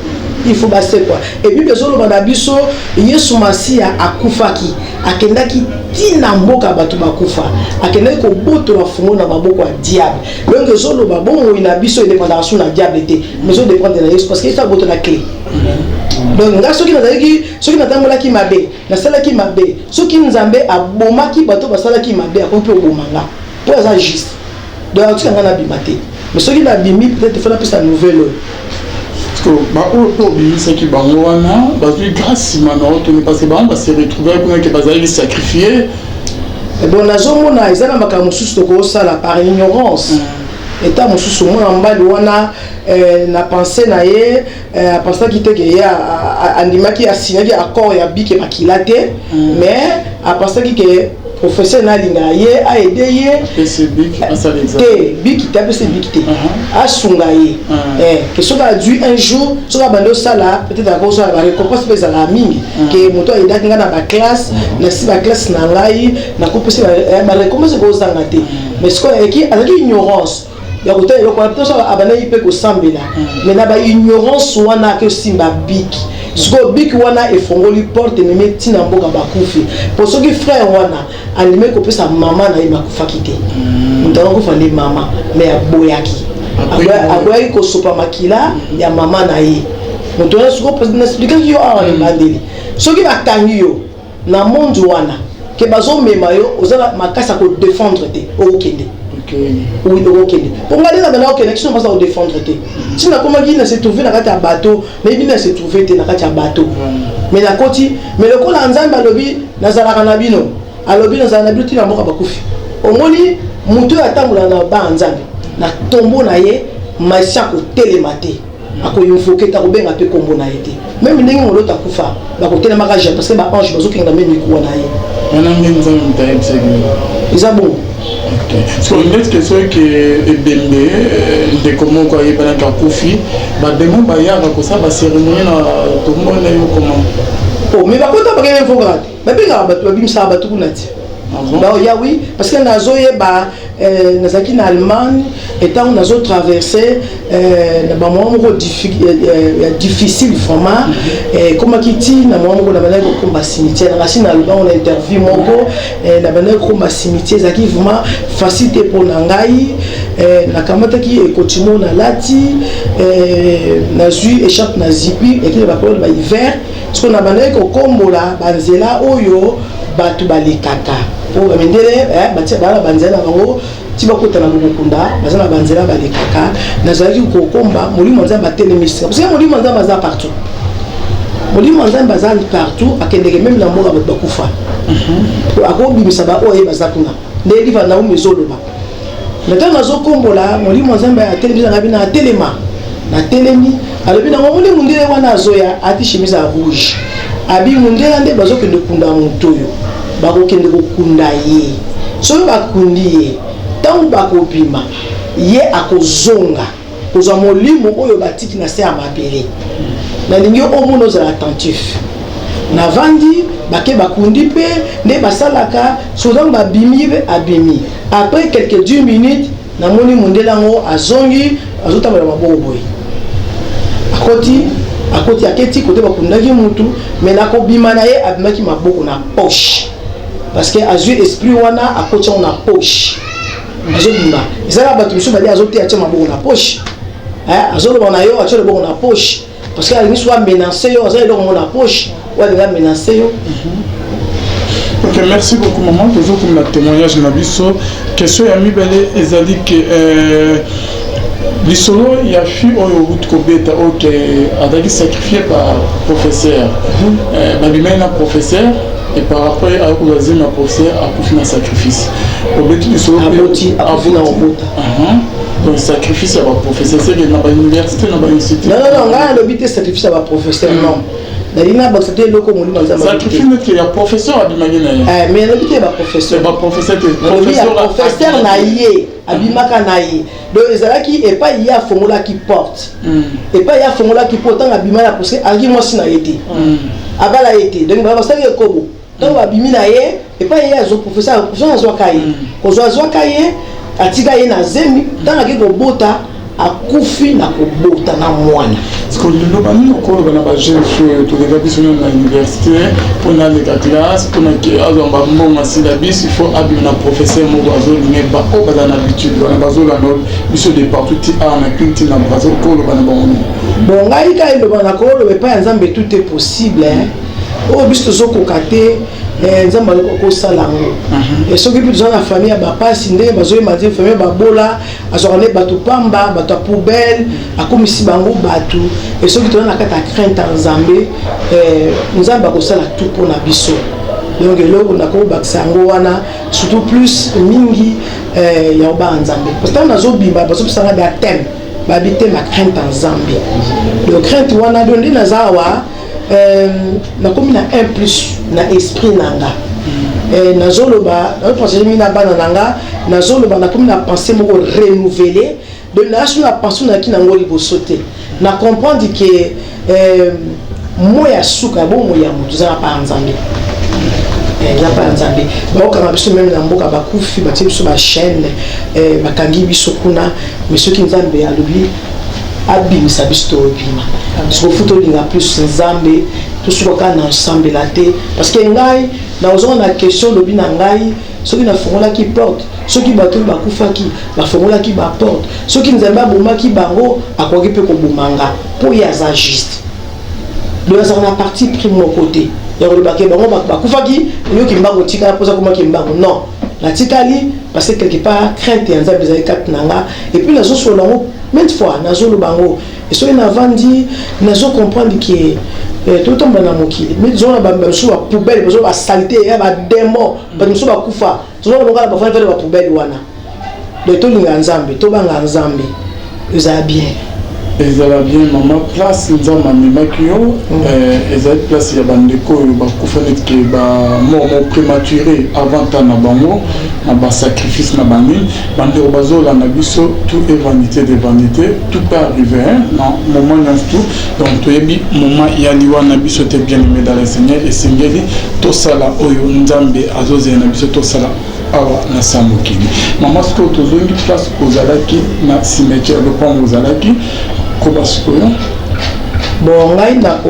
il faut basekwa. E Bible ezoloba na biso, Yesu Masiya akufaki, akendaki ntina mboka bato bakufa, akendaki kobotola fungo na maboko ya diable. Donc ezoloba bomoi na biso edépendaka so na diable te, mais ezodépendre na Yesu, parce que Yesu abotola clé. Donc nga soki nazalaki, soki natambolaki mabe, nasalaki mabe, soki Nzambe abomaki bato basalaki mabe, akoki mpe oboma nga, mpo aza juste. Donc atika nga nabima te, mais soki nabimi, peut-être faut napesa nouvelle oyo. Baoyo mpe obimisaki bango wana bazwi grâce nsima na otoni, parce que bango base retrouve kuna ke bazalaki sacrifié. Bon, nazomona eza na makambo mosusu tokosala par ignorance. Eta mosusu, mwana mobali wana, na pensée na ye, apensaki te ke ye andimaki, asignaki accord ya bic makila te, mais apensaki ke professeur na alingaka ye, aide ye. Te, bic te, apesi bic te, asunga ye ke soki azwi un jour, soki abandi osala, peut-être akosala barécompense mpe ezalaka mingi, ke moto ayedaki ngai na baclasse, nasi baclasse na ngai, nakopesa barécompense, ekozanga te. Mais sikoyo azalaki ignorance ya kotala eloko wana, peut-être abandaki mpe kosambela, mais na baignorance wana ake osimba bic. Sikoyo bic wana efongoli porte, ememi ntina mboka bakufi. Po soki frère wana andimaki kopesa mama na ye, bakufaki te. Moto akufa nde mama, mais aboyaki, aboyaki kosopa makila ya mama na ye. Moto wana sikoyo, naexpliquaki yo awa na ebandeli, soki bakangi yo na monde wana ke bazomema yo, oza na makasi ya kodéfendre te, okokende. Oui, okokende. Mpo ngai nde na banda okende, kiso mpasa kodéfendre te. Ntina nakomaki na se trouve na kati ya bateau, nayebi na se trouve te na kati ya bateau, mais nakoti. Mais lokola Nzambe alobi nazalaka na bino, alobi nazala na bino ntina mboka bakufi. Omoni moto oyo atambola na baa Nzambe, na tombo na ye masi akotelema te, akoinvoquer te, akobenga mpe nkombo na ye te. Même ndenge moloto akufa, bakotelemaka jamais, parce que baange bazokenda me mikuwa na ye. Wana nde Nzambe moto ayebisaki? Eza bongo. So neti ke soki ebembe, ndeko moko ayebanaki akufi, badémon bayaka kosala bacérémonie na tombo na yo, koma? Oh, mais bakota, bakende invokaka te, babengaka bato, babimisaka bato kuna te. Baoya, oui, parce que nazoyeba, nazalaki na Allemagne, etango nazotraverse na bamoment moko ya difficile vraiment, ekomaki ti na moment moko nabandaki kokomba cimetière. Nanga na lobango na interview moko, nabandaki kokomba cimetière, ezalaki vraiment facile te mpo na ngai. Nakamataki ekoti moko, nalati, nazwi écharpe na zipi, eki na bapériode bahiver. Soki nabandaki kokombola banzela oyo bato balekaka, po bamindele batia baa na banzela na bango ti bakota na bokokunda, baza na banzela balekaka. Nazalaki kokomba, molimo Nzambe atelemisi, parce que molimo Nzambe aza partout. Molimo Nzambe aza partout, akendeke même na mboka bato bakufa, akobimisa baoyo ye baza kuna. Nde livre Naomi ezoloba. Na ntango nazokombola, molimo Nzambe atelemisi nga, bina atelema, natelemi. Alobi nango, omoni mundele wana azoya, ati chemise ya rouge, abi mundele nde bazokende kunda moto oyo, bakokende kokunda ye. Soki bakundi ye, ntango bakobima, ye akozonga kozwa molimo oyo batiki na se ya mabele. Nalingi omona, ozala attentif. Navandi, bake bakundi mpe nde basalaka. So ntango babimi, mpe abimi, après quelques 10 minutes, namoni mondele yango azongi, azotambola maboko boye, akoti, akoti, aketi kote bakundaki mutu. Mais nakobima na ye, abimaki maboko na poche, parce que azwi esprit wana, akoti yango na poche, azobima. Ezalaka bato mosusu bali azoteya, atia maboko na poche, azoloba na yo, atia loboko na poche, parce que alingi soki amenace yo, aza eloko ngo na poche oyo alingi amenace yo. Ok, merci beaucoup maman. Tozokomela témoignage na biso. Question ya mibale ezali ke lisolo ya fille oyo outi kobeta, oyo ke azalaki sacrifié par professeur, babimaki na professeur et par après ayokozwa zemi ya professeur, akufi na sacrifice. Obeti lisolo. Aboti, akufi na kobota. Donc sacrifice ya baprofesseur, c'est que na bauniversité, na bainstitut? Non, non, non, ngai alobi te sacrifice ya baprofesseur, non. Nalingi nabakisa te eloko molimo Nzambe. Sacrifice neti ya professeur abimaki na ye. Mais alobi te ya baprofesseur. Baprofesseur te. Nalobi ya professeur na ye abimaka na ye. Donc ezalaki epai ye afongolaki porte, epai ye afongolaki porte ntango abima na, parce que azalaki mwasi na ye te, abala ye te. Donc basalaki ekobo. Ntango abimi na ye epai ye azwa professeur, professeur azwaka ye, kozwa azwaka ye, atika ye na zemi. Ntango ake kobota, akufi na kobota na mwana. Lelo banini okoloba na bajeune fille oyo toleka biso nano na université, mpona aleka classe, mpona azwa bambongo, asila biso, il faut abima na professeur moko azolinga? Baoyo baza na habitude wana, bazolanda biso de partout, ti awa na Kin, ti na Braza, okoloba na bango nini? Bon, ngai ka eloba na koloba, epai ya Nzambe tout est possible. Oyo biso tozokoka te, Nzambe akosala yango. Soki mpe toza na famille ya bapasi, ndenge bazoyeba te, famille babola, azwaka nde bato pamba, bato ya poubelle, akomisi bango bato. E soki toza na kati ya crainte ya Nzambe, Nzambe akosala tout mpona biso. Donc eloko nakobakisa yango wana, surtout plus mingi ya kobanga Nzambe, parce que ntango nazobima, bazopesanga ba thème, babi thème ya crainte ya Nzambe. Donc crainte wana, donc nde naza awa, nakomi na 1 plus na esprit na nga. Nazoloba, nazopense mingi na bana na nga. Nazoloba, nakomi na pensée moko renouvelé. Donc naso na pensée nayaki nango liboso te. Na comprendre ke moi ya suka ya bomoi ya moto eza na pa ya Nzambe, eza pa ya Nzambe. Baokanga biso même na mboka, bakufi, batie biso bachaîne, bakangi biso kuna. Mais soki Nzambe alobi abimisa biso, tobima. Soki tolinga plus Nzambe, tosuka kaka na osambela te. Parce que ngai nazonga na question olobi na ngai, soki nafongolaki porte, soki bato oyo bakufaki bafongolaki baporte, soki Nzambe abomaki bango, akoki mpe koboma nga, mpo ye aza juste. Donc azalaka na parti pris moko te ya kolobaki bango bakufaki, yoki mbango tikala mpoza komaki mbango. Non, natikali parce que quelque part crainte ya Nzambe ezali kati na nga. Et puis nazosolola yango maintes fois, nazoloba yango. Soki navandi, nazocomprendre ke totambola na mokili, mais tozomona bamosusu bapoubelle, bazo basaleté ya badémon, bato mosusu bakufa, tozomona bango na bafandi fande bapoubelle wana. Donc tolinga Nzambe, tobanga Nzambe, ezala bien. Ezala bien. Mama, place Nzambe amemaki yo ezali place ya bandeko oyo bakufa neti ke bamort mo prématuré avant temps na bango, na basacrifice na banini. Bandeko bazolanda biso, tout est vanité de vanité, tout peut arriver na moment nyonso tout. Donc toyebi moment ya liwa na biso te. Bien aimé dans le Seigneur, esengeli tosala oyo Nzambe azozela na biso tosala awa na sa mokili. Mama, sikoyo tozongi place ozalaki na cimetière, lopango ozalaki koba sikoyo. Bon, ngai na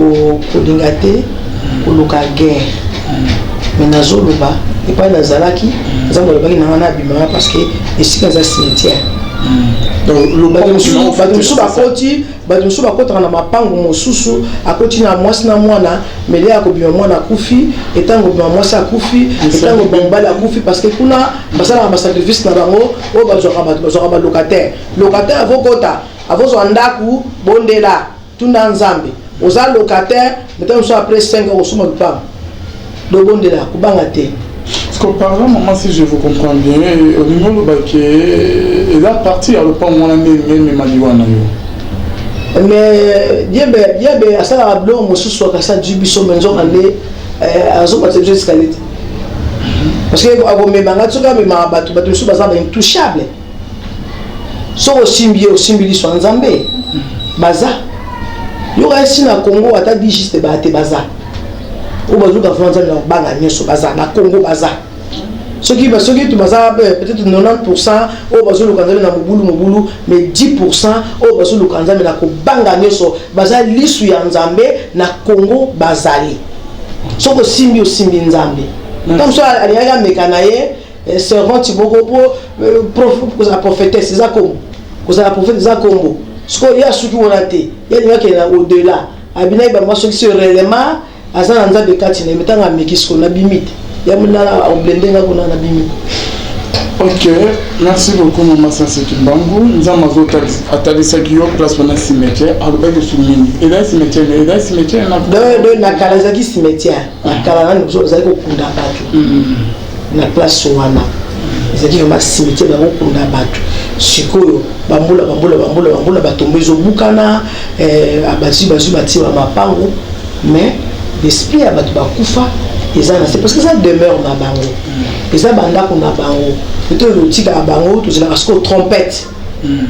kolinga te koluka guerre, mais nazoloba epai nazalaki, Nzambe alobaki na ngai nabimaka, parce que esika eza cimetière. Bato mosusu bakoti, bato mosusu bakotaka na mapango mosusu, akoti na mwasi na mwana, mele akobima mwana akufi, etango obima mwasi akufi, etango obima mobali akufi, parce que kuna basalaka basacrifice na bango. Oyo bazwaka bato, bazwaka balocataire. Locataire avokota, avozwa ndako, bondela, tuna Nzambe. Oza locataire, meta mosusu après 5 ans osomba lupango. Lobondela, kobanga te. Parce que par là, maman, si je vous comprends bien, olingi oloba ke eza partie ya lopango wana nde emema liwa na yo? Mais diebe diebe asalaka biloko mosusu, akasa du biso, me nzoka nde azomatisa biso escalier te, parce que akomemanga. Soki amemaka bato, bato mosusu baza baintouchable. Soki osimbi ye, osimbi liso ya Nzambe. Baza yoka esi na Congo, ata di juste baya te, baza oyo bazoka vraiment Nzambe na kobanga nyonso. Baza na Congo, baza soki baza peut-être 90% oyo bazoluka Nzambe na mobulu mobulu, mais 10% oyo bazoluka Nzambe na kobanga nyonso, baza lisu ya Nzambe na Congo. Bazali, soki osimbi, osimbi Nzambe. Ntango mosusu alingaki ameka na ye servante moko, po kozala prophétesse eza kombo, kozala prophète eza kombo. Sikoyo ye asuki wana te, ye alingaki na au-delà, abinaki bango soki si réellement aza na Nzambe kati na ye. Ntango ameki, sikoyo nabimi te, ya monana oblende nga kuna, nabimi. Ok, merci beaucoup, mama Sanse Kimbangu. Nzambe atalisaki yo place wana cimetière, alobaki su nini? Ezali cimetière, mais ezali cimetière na na kala ezalaki cimetière. Na kala nani ozali kokunda bato na place wana, ezalaki vraiment cimetière, bakokunda bato. Sikoyo bambula bambula bambula bambula, batombo ezobukana, bazwi bazwi batie bamapango, mais l'esprit ya bato bakufa eza na se, parce que eza demeure na bango, eza bandako na bango. To otikaka bango, tozelaka sikoyo trompette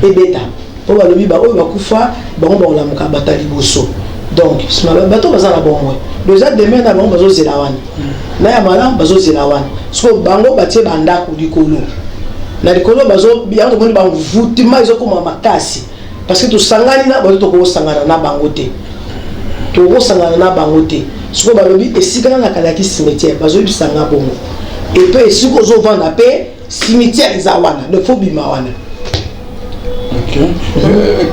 ebeta, mpo balobi baoyo bakufa, bango bakolamuka bato ya liboso. Donc bato baza na bomoi, donc eza demeure na bango, bazozela wana na ya malamu, bazozela wana. Sikoyo bango batie bandako likolo na likolo, yango tomoni bamvutima ezokóma makasi, parce que tosangani na bato, tokosangana na bango te, tokosangana na bango te. Sikoyo balobi esika nana kalaki cimetière, bazoyebisanga bongo. Epe esika ozovanda mpe cimetière eza wana, donc faut bima wana. Ok,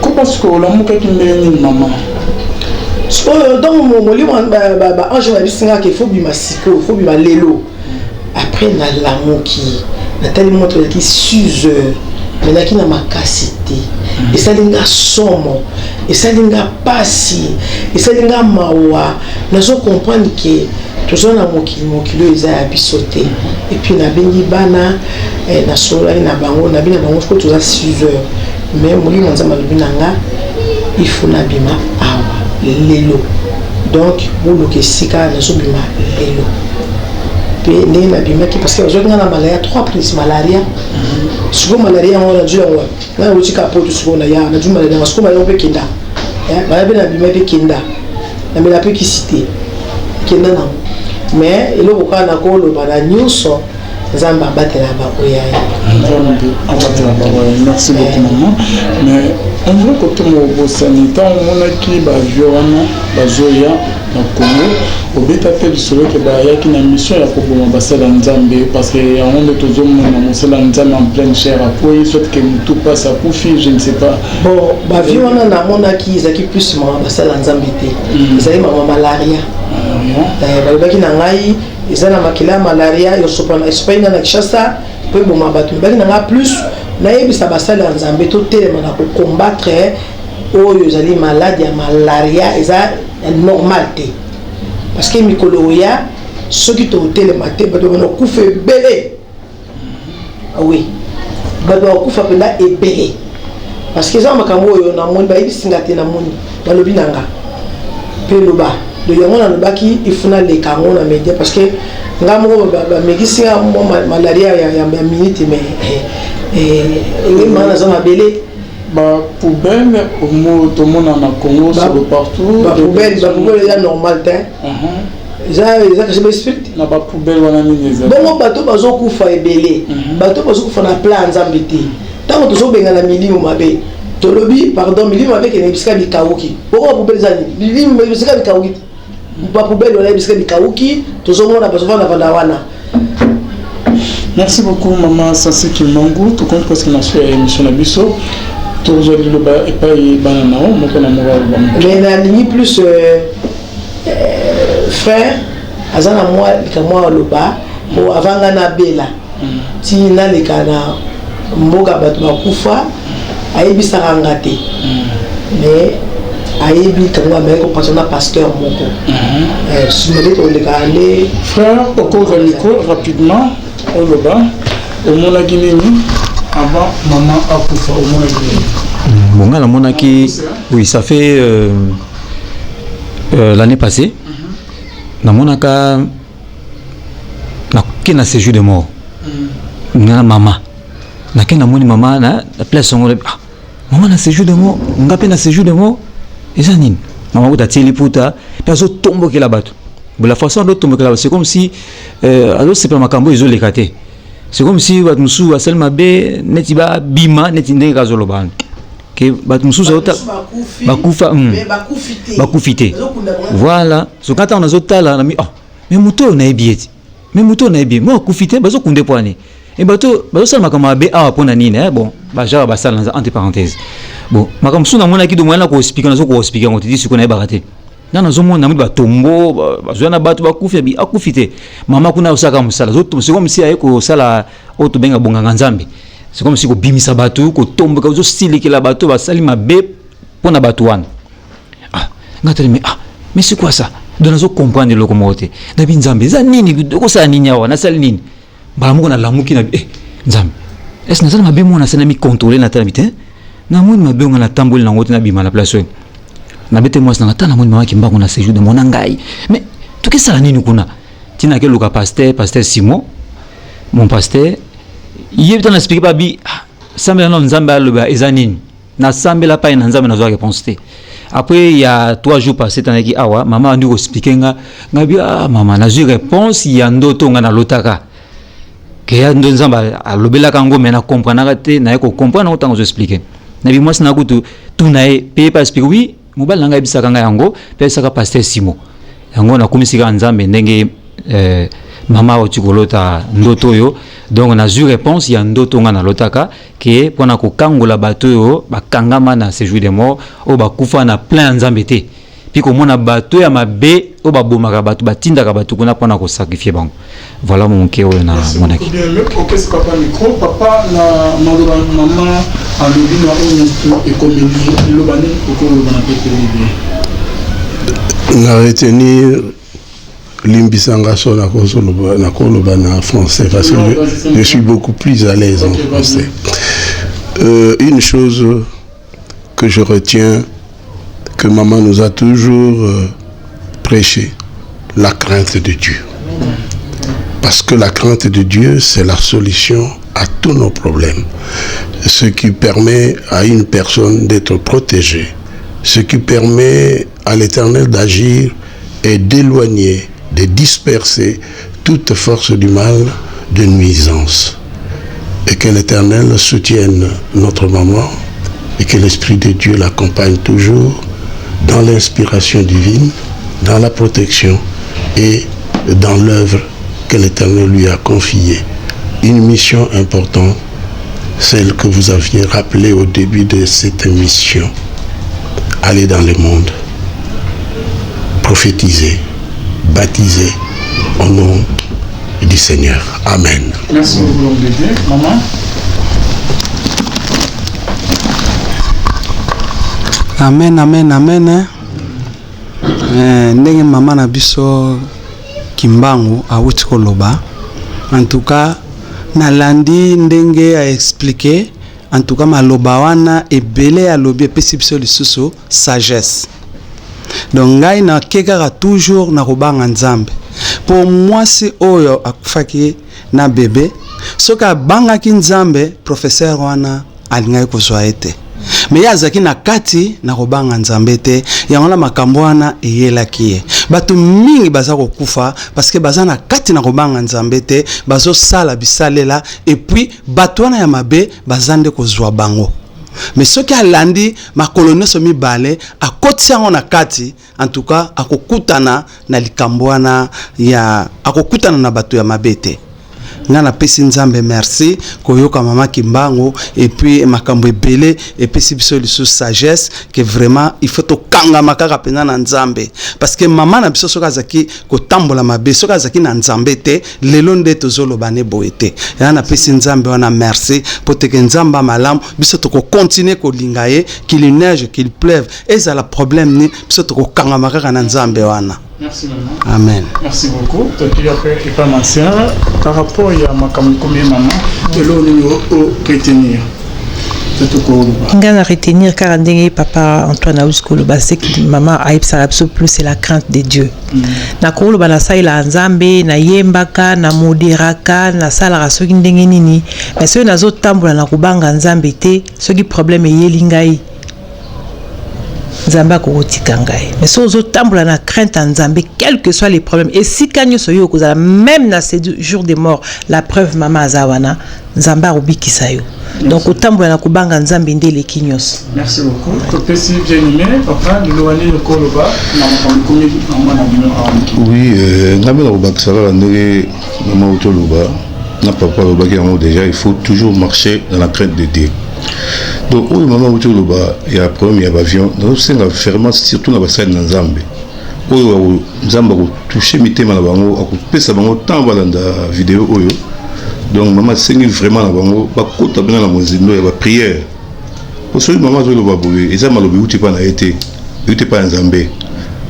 koba sikoyo olamukaki ndenge nini, mama? Sikoyo donc molimo, baange babisingaka faut bima sikoyo, faut bima lelo. Après nalamuki, natali moto, ezalaki 6 heures, mais naki na makasi te. Esali nga somo, esali nga pasi, esali nga mawa. Nazo comprendre ke toza na mokili, mokili oyo eza ya biso te. Et puis nabengi bana, nasololaki na bango, nabi na bango sikoyo toza 6 heures, mais molimo Nzambe alobi na nga il faut nabima awa lelo, donc boluka esika, nazobima lelo. Mpe ndenge nabimaki, parce que bazwaki nga na malaria, trois prise malaria. Sikoyo malaria yango nazwi yango wapi? Nga nautika poto, sikoyo naya nazwi malaria yango. Sikoyo malaria mpe kenda malaria mpe nabima mpe kenda, namela mpe kisi te, kenda nango. Mais eloko kaka nakoloba na nyonso, Nzambe abatela baoyo ye. Nzambe abatela baoyo. Merci beaucoup, maman. Mais on dirait kote mobosani, ntango omonaki baavion wana bazoya na Congo, obeta mpe lisolo ke bayaki na mission ya koboma basala ya Nzambe, parce que yango nde tozomona mosala ya Nzambe en pleine chair akwei, soit ke motu mpasi akufi, je ne sais pas. Bon, baavion wana namonaki ezalaki plus mama basala ya Nzambe te, ezali mama malaria. Balobaki na ngai eza na makila ya malaria esopani na Kinshasa mpo eboma bato. Mibali na ngai plus nayebisa basali ya Nzambe totelema na kocombattre oyo ezali maladi ya malaria, eza normal te, parce que mikolo oya soki totelema te, bato bana kokufa ebele. Oui, bato bakokufa mpenza ebele, parce que eza makambo oyo namoni, bayebisinga te, namoni balobi na nga mpe loba. Donc yango nalobaki il faut naleka yango na média, parce que nga moko bamekisi nga mwa malaria ya minute, mais engema naza mabele. Bapoubelle omo tomona na Congo sur partout. Bapoubelle, bapoubelle eza normal te, eza kasi baesprit te. Na bapoubelle wana nini eza? Bongo bato bazokufa ebele, bato bazokufa na plan ya Nzambe te. Ntango tozobengana milimo mabe, tolobi pardon, milimo mabe ekende bisika bikauki. Bongo bapoubelle eza nini? Milimo bisika bikauki te, bapoubelle wana bisika bikauki, tozomona bazovandavanda wana. Merci beaucoup, mama Sasi Kimangu. Tokomi presque na suka ya émission na biso. Tozwa liloba epai bana na yo, moko na moko aloba moke. Mais nalingi plus frère aza na mwa likambo aloba po avant nga nabela ti naleka na mboka bato bakufa, ayebisaka nga te, mais ayebi kango ameki kopasa na pasteur moko nsima nde tolekaka nde. Frère, okozwa micro rapidement, oloba omonaki nini avant mama akufa, omonaki nini? Bon, nga namonaki, oui, ça fait l'année passée, namonaka nake na séjour de mort nga na mama, nake namoni mama na place yango. Ah, mama na séjour de mort, nga mpe na séjour de mort, eza nini? Mama kuta atie liputa mpe azotombokela bato. Bon, la façon azotombokela bato, c'est comme si azosepela makambo oyo ezoleka te. C'est comme si bato mosusu basali mabe neti babima, neti ndenge kaka azoloba wana ke bato mosusu bakufa, bakufi te. Voilà, soki ntango nazotala nami, oh, mais moto oyo nayebi ye ti, mais moto oyo nayebi ye mo akufi te, bazokunda mpo ani e bato bazosala makambo mabe awa mpo na nini? Bon, bagenre basala naza entre parenthèse. Bon, makambo mosusu namonaki, do moya na koexpliquer, nazo koexpliquer yango te ti sikoyo nayebaka te. Nga nazomona, namoni batombo bazwa na bato bakufi, abi akufi te. Mama kuna azosalaka mosala, c'est comme si aye kosala oyo tobenga bonganga Nzambe. C'est comme si kobimisa bato, kotomboka, ozosilikela bato basali mabe mpo na bato wana. Ah, nga tali, mais ah, mais c'est quoi ça? Donc nazo comprendre eloko moko te. Nabi, Nzambe, eza nini? Okosala nini awa? Nasali nini? Mbala moko nalamuki na eh, Nzambe. Est ce naza na mabe moko nasali na micontrole na tala te? Namoni mabe nga natamboli nango te, nabima na place oyo, nabete mwasi nanga ta, namoni mama Kimbangu na séjour de mona ngai, mais tokesala nini kuna? Ntina akeluka pasteur, pasteur Simon, mon pasteur. Ye ta na expliquer, babi ah, sambela nano Nzambe aloba eza nini. Nasambela pai na Nzambe, nazwa réponse te. Après il y a 3 jours passé, tandaki awa, mama andi koexpliquer nga, nga bi ah mama, nazwi réponse ya ndoto nga nalotaka ke ya ndo Nzambe alobelaka yango, mais nakomprenaka te. Naye kocomprendre yango ntango ozoexpliquer. Nabi mwasi na kutu tuna ye mpe, ye mpe expliquer. Oui, mobali na ngai ayebisaka ngai yango mpe ayebisaka pasteur Simo yango. Nakomisi kaka Nzambe ndenge mama auti kolota ndoto oyo. Donc nazwi réponse ya ndoto nga nalotaka ke mpona kokangola bato oyo bakangama na séjour de mort, oyo bakufa na plein ya Nzambe te, mpi komona bato ya mabe oyo babomaka bato, batindaka bato kuna mpona kosacrifier bango. Voilà moke oyo na monaki. Opesi papa micro. Papa, na maloba mama alobi na oyo nyonso ekomeli, liloba nini okoloba na pepelebe? Na retenir, limbisanga so nakoloba na français parce que je suis beaucoup plus à l'aise en français. Une chose que je retiens, que maman nous a toujours prêché, la crainte de Dieu, parce que la crainte de Dieu, c'est la solution à tous nos problèmes, ce qui permet à une personne d'être protégée, ce qui permet à l'Éternel d'agir et d'éloigner, de disperser toute force du mal, de nuisance. Et que l'Éternel soutienne notre maman et que l'Esprit de Dieu l'accompagne toujours dans l'inspiration divine, dans la protection et dans l'œuvre que l'Éternel lui a confiée. Une mission importante, celle que vous aviez rappelée au début de cette émission. Aller dans le monde, prophétiser, baptiser au nom du Seigneur. Amen. Merci beaucoup, l'homme de Dieu. Maman. Amen, amen, amen. Ndenge mama na biso Kimbangu awuti koloba, en tout cas nalandi ndenge aexpliquer. En tout cas maloba wana ebele alobi epesi biso lisusu sagesse. Donc ngai nake kaka toujours na kobanga Nzambe, mpo mwasi oyo akufaki na bebe, soki abangaki Nzambe, professeur wana alingaki kozwa ye te. Mais ye azalaki na kati na kobanga Nzambe te, yango na makambo wana eyelaki ye. Bato mingi baza kokufa parce que baza na kati na kobanga Nzambe te, bazosala bisalela et puis bato wana ya mabe baza nde kozwa bango. Mais soki alandi makolo nyonso mibale, akotisi yango na kati, en tout cas akokutana na likambo wana ya akokutana na bato ya mabe te. Nga napesi Nzambe merci koyoka mama Kimbangu et puis makambo ebele epesi biso lisusu sagesse que vraiment il faut tokangama kaka mpenza na Nzambe, parce que mama na biso soki azalaki kotambola mabe, soki azalaki na Nzambe te, lelo nde tozoloba ne boye te. Ya napesi Nzambe wana merci po teke Nzambe malamu. Biso tokocontinuer kolinga ye, qu'il neige, qu'il pleuve, ezala problème ni, biso tokokangama kaka na Nzambe wana. Merci maman. Amen. Merci beaucoup. Toki après et pas ma sœur par rapport à makambo ekomi maman, eloko nini o retenir? Nga na retenir kaka ndenge papa Antoine auti koloba, ce que mama ayebisaka biso plus, c'est la crainte de Dieu. Nakoloba nasalelaka Nzambe, nayembaka, namoderaka, nasalaka soki ndenge nini, mais soki nazotambola na kobanga Nzambe te, soki problème eyeli ngai, Nzambe akokotika ngai. Mais soki ozotambola na crainte ya Nzambe, quel que soit les problèmes, esika nyonso oyo okozala, même na séjour de mort, la preuve mama aza wana, Nzambe akobikisa yo. Donc otambola na kobanga Nzambe nde eleki nyonso. Merci beaucoup. Topesi bien aimé papa, liloba nini okoloba na makambo ekomi mama na bino awa? Oui, ngai mpe nakobakisa kaka ndenge mama auti oloba na papa alobaki yango déjà: il faut toujours marcher dans la crainte de Dieu. Donc oyo mama auti oloba ya problème ya baavion, nazosenga vraiment surtout na basali na Nzambe oyo Nzambe akotoucher mitema na bango, akopesa bango ntango balanda video oyo. Donc mama asengi vraiment na bango bakota mpenza na mozindo ya baprière, po soki mama azoloba boye, eza maloba euti mpa na ye te, euti mpa ya Nzambe.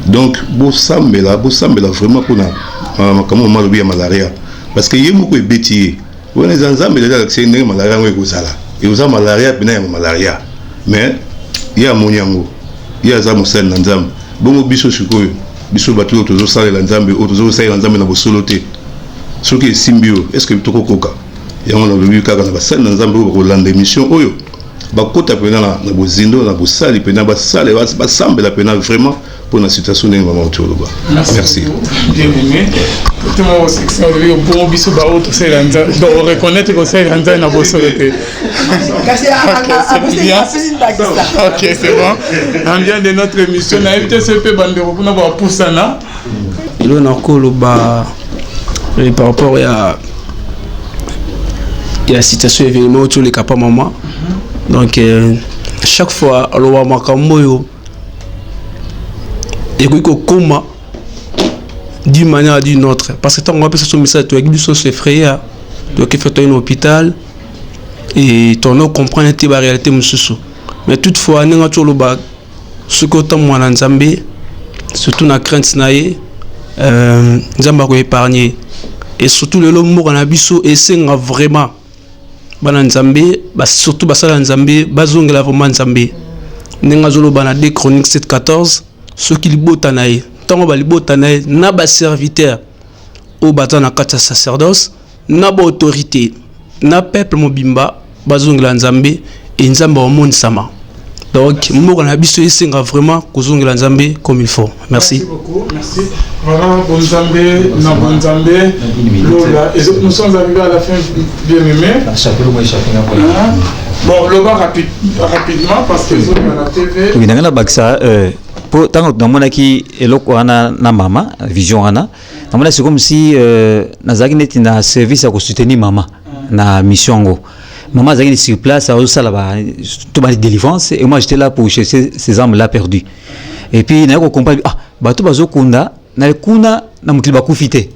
Donc bosambela, bosambela vraiment mpona makambo mama alobi ya malaria, parce que ye moko ebeti ye. Wana eza Nzambe deja alakisi ye ndenge malaria yango ekozala. Ekoza malaria mpena ya malaria. Mais ye amoni yango. Ye aza mosali na Nzambe. Bongo biso sikoyo, biso bato oyo tozosalela Nzambe, oyo tozosalela Nzambe na bosolo te. Soki esimbi yo, est-ce que tokokoka? Yango nalobi kaka na basali na Nzambe oyo bakolanda emission oyo, bakota mpena na bozindo, na bosali mpena, basale, basambela mpena vraiment mpo na situation ndenge mama oti oloba. Merci. Bien aimé. Tout le monde section olobi bongo biso baoyo tosalela Nzambe, donc oreconnaitre kosalela Nzambe na bosolo te. Ok, c'est bon. En bien de notre émission, nayebi te soki mpe bandeko kuna bapusana. Eloko nakoloba par rapport ya situation événement oyo toleka pa mama, donc chaque fois aloba makambo oyo ekoki kokóma d'une manière ou d'une autre, parce que ntango bapesa so message, toyaki biso nyonso effrayé, toyaki fe toyei na hôpital et tono comprendre te baréalité mosusu. Mais toutefois, ndenge ati oloba, soki otambola na Nzambe, surtout na crainte na ye, Nzambe akoépargne. Et surtout lelo mboka na biso esenga vraiment bana Nzambe, surtout basala Nzambe, bazongela vraiment Nzambe, ndenge azoloba na 2 Chronique 7 14, soki libota na ye, ntango balibota na ye na baserviteur oyo baza na kati ya sacerdoce, na baautorité, na peuple mobimba bazongela Nzambe, e Nzambe aomonisama. Donc mboka na biso esenga vraiment kozongela Nzambe comme il faut. Merci. Merci beaucoup, merci. Voilà, Bonzambe, na Bonzambe, Lola. Et nous sommes arrivés à la fin, bien aimé. Bon, loba rapidement parce que nous à la TV. Oui, nanga na bakisa po tango namonaki eloko wana na mama, vision wana namonaki, c'est comme si nazalaki neti na service ya kosoutenir mama na mission yango. Maman azalaki sur place, azosala ba to ba délivrance, et moi j'étais là pour chercher ces âmes là perdues. Et puis naye kocomprendre, ah, bato bazokunda na kuna na mokili bakufi te,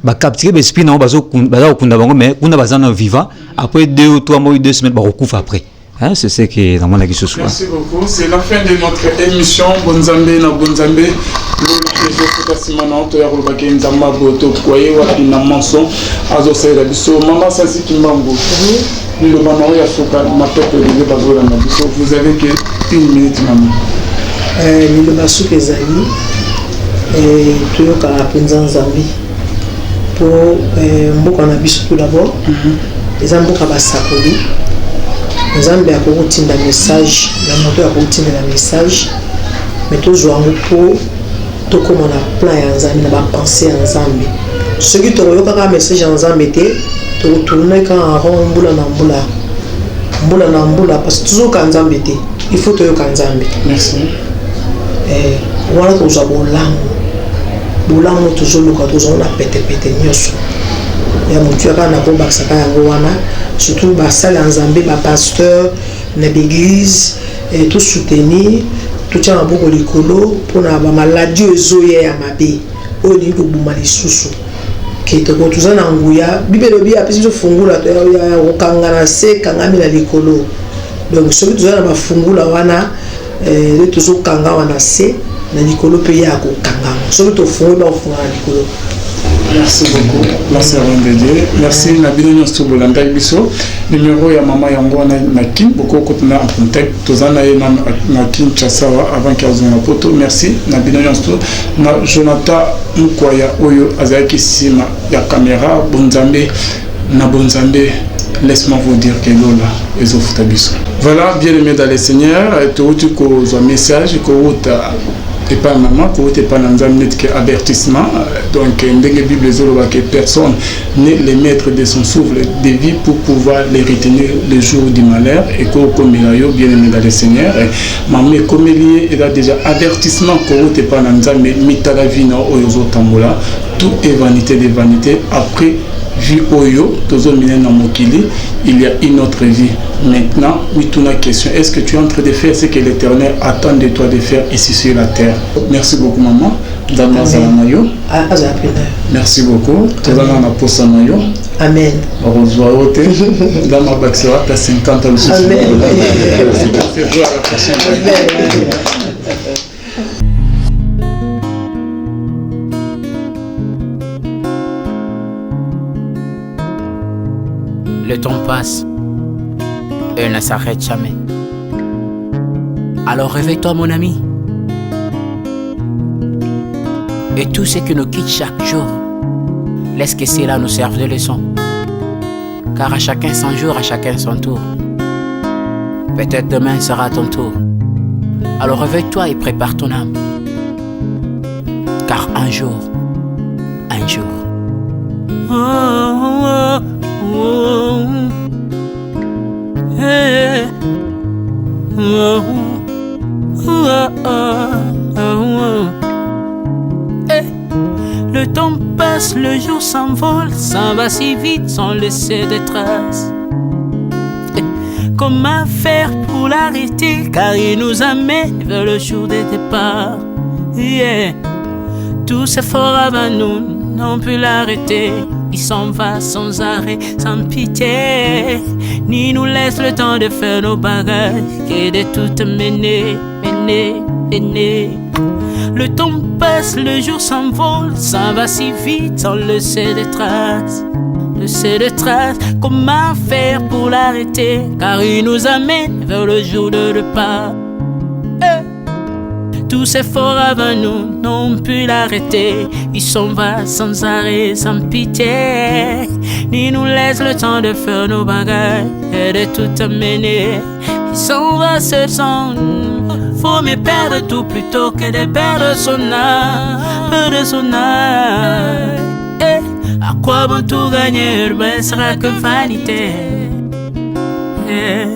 bacapture baesprit nango, baza kokunda bango, mais kuna baza na vivant. Après 2 ou 3 mois ou 2 semaines, bakokufa après. Hein, c'est ce que namonaki susu. Merci beaucoup. C'est la fin de notre émission. Bonzambe na Bonzambe. Lola ezofuta nsima na oto ya kolobaki Nzambe aboto koye wapi na manson azosalela biso. Mama Sasi Kimbangu, liloba na oyo ya suka na peuple de Dieu bazolanda biso. Vous avez que une minute, mama. Liloba suka ezali toyokaka mpenza Nzambe, mpo mboka na biso tout d'abord eza mboka basakoli. Nzambe akoki kotinda message na moto, akoki kotindela message, mais tozwa yango mpo tokóma na plan ya Nzambe, na bapensées ya Nzambe. Soki tokoyokaka message ya Nzambe te, tokotourne kaka en rond mbula na mbula, mbula na mbula, parce que tozoyoka Nzambe te. Il faut toyoka Nzambe. Merci. Wana tozwa bolamu, bolamu tozoluka, tozwa na petepete nyonso ya motu. Kaka na kobakisaka yango wana, surtout basali ya Nzambe, bapasteur na baeglise, tosoutenir, totia maboko likolo mpona bamaladi oyo ezoya ya mabe, oyo elingi kobuma lisusu. Ke toko toza na nguya, Bible elobi apesi biso fungula ya kokanga na se, ekangami na likolo. Donc soki toza na bafungula wana nde tozokanga wana se na likolo, mpe ye akokanga yango. Soki tofungoli, bakofunga na likolo. Merci beaucoup, la servante de Dieu. Merci na bino nyonso bolandaki biso. Numéro ya mama yango wana na Kin, bokokota na en contact. Toza na ye na Kinshasa avant ke azonga poto. Merci na bino nyonso, na Jonathan Mukwaya oyo azalaki nsima ya caméra. Bonzambe na Bonzambe, laisse-moi vous dire que Lola ezofuta biso. Voilà, bien aimé dans le Seigneur, touti kozwa message kouta epai mama, kouta epai na Nzambe, neti ke avertissement. Donc ndenge Bible ezoloba ke personne n'est le maître de son souffle de vie pour pouvoir les retenir le jour du malheur. Ekokomela yo, bien aimé dans le Seigneur. Mama ekomeli ye, eza déjà avertissement kouta epai na Nzambe. Mitala vie na oyo ozotambola, tout est vanité de vanité. Après vie oyo tozomina na mokili, il y a une autre vie. Maintenant mituna question: est-ce que tu es en train de faire ce que l'Éternel attend de toi de faire ici sur la terre? Merci beaucoup, maman. Nzambe azala na yo. Azala mpe na yo. Merci beaucoup. Tozala na posa na yo. Amen. Bakozwa yo te, Nzambe abakisa ata 50 lisusu. Amen. À la prochaine. Amen. Le temps passe et ne s'arrête jamais. Alors réveille-toi mon ami. Et tout ce qui nous quitte chaque jour, laisse que cela nous serve de leçon. Car à chacun son jour, à chacun son tour. Peut-être demain sera ton tour. Alors réveille-toi et prépare ton âme. Car un jour, un jour. Oh, oh, oh. Hey. Oh, oh, oh, oh. Hey. Le temps passe, le jour s'envole, s'en va si vite sans laisser de traces. Hey. Comment faire pour l'arrêter, car il nous amène vers le jour des départs. Yeah. Tous ces forts avant nous n'ont pu l'arrêter. Il s'en va sans arrêt, sans pitié, ni nous laisse le temps de faire nos bagages et de tout mener, mener, mener. Le temps passe, le jour s'envole, s'en va si vite sans laisser de traces, laisser de traces. Comment faire pour l'arrêter, car il nous amène vers le jour de départ. Hey. Tous ces forts avant nous n'ont pu l'arrêter. Il s'en va sans arrêt, sans pitié, ni nous laisse le temps de faire nos bagages et de tout amener. Il s'en va seul sans. Faut mieux perdre tout plutôt que de perdre son âme, perdre son âme. Eh, à quoi bon tout gagner, ne sera que vanité. Eh,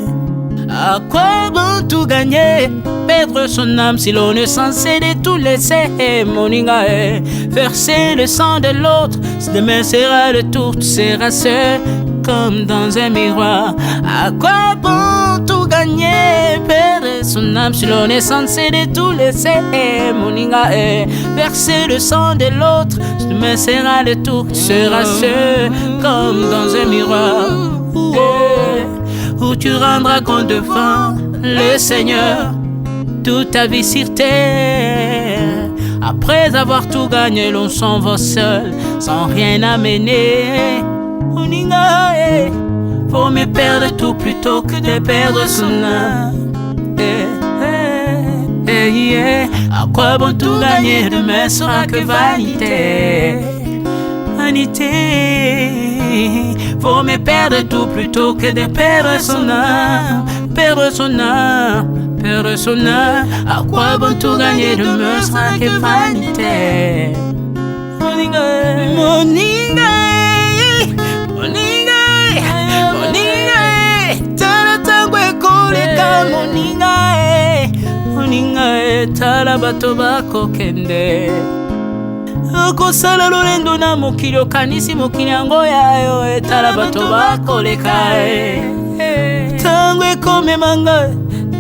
à quoi bon tout gagner, perdre son âme si l'on est censé de tout laisser. Moninga, eh, verser le sang de l'autre, demain sera le tour, tu seras seul comme dans un miroir. À quoi bon tout gagner, perdre son âme si l'on est censé de tout laisser. Moninga, eh, verser le sang de l'autre, demain sera le tour, tu seras seul comme dans un miroir. Eh, où tu rendras compte devant le Seigneur toute ta vie sur terre. Après avoir tout gagné, l'on s'en va seul, sans rien amener. Moninga, eh, faut mieux perdre tout plutôt que de perdre son âme. Eh, eh, eh, yeah. À quoi bon tout gagner, demain sera que vanité. Vanité. Faut mieux perdre tout plutôt que de perdre son âme, perdre son âme, perdre son âme. À quoi bon tout gagner, demain sera que vanité. Moninga, moninga, moninga, moninga, tala tango ekoleka, moninga, moninga, tala bato bakokende. Okosala lolendo na mokili, okanisi mokili yango ya yo, etala bato bakoleka. Ntango ekomema ngai,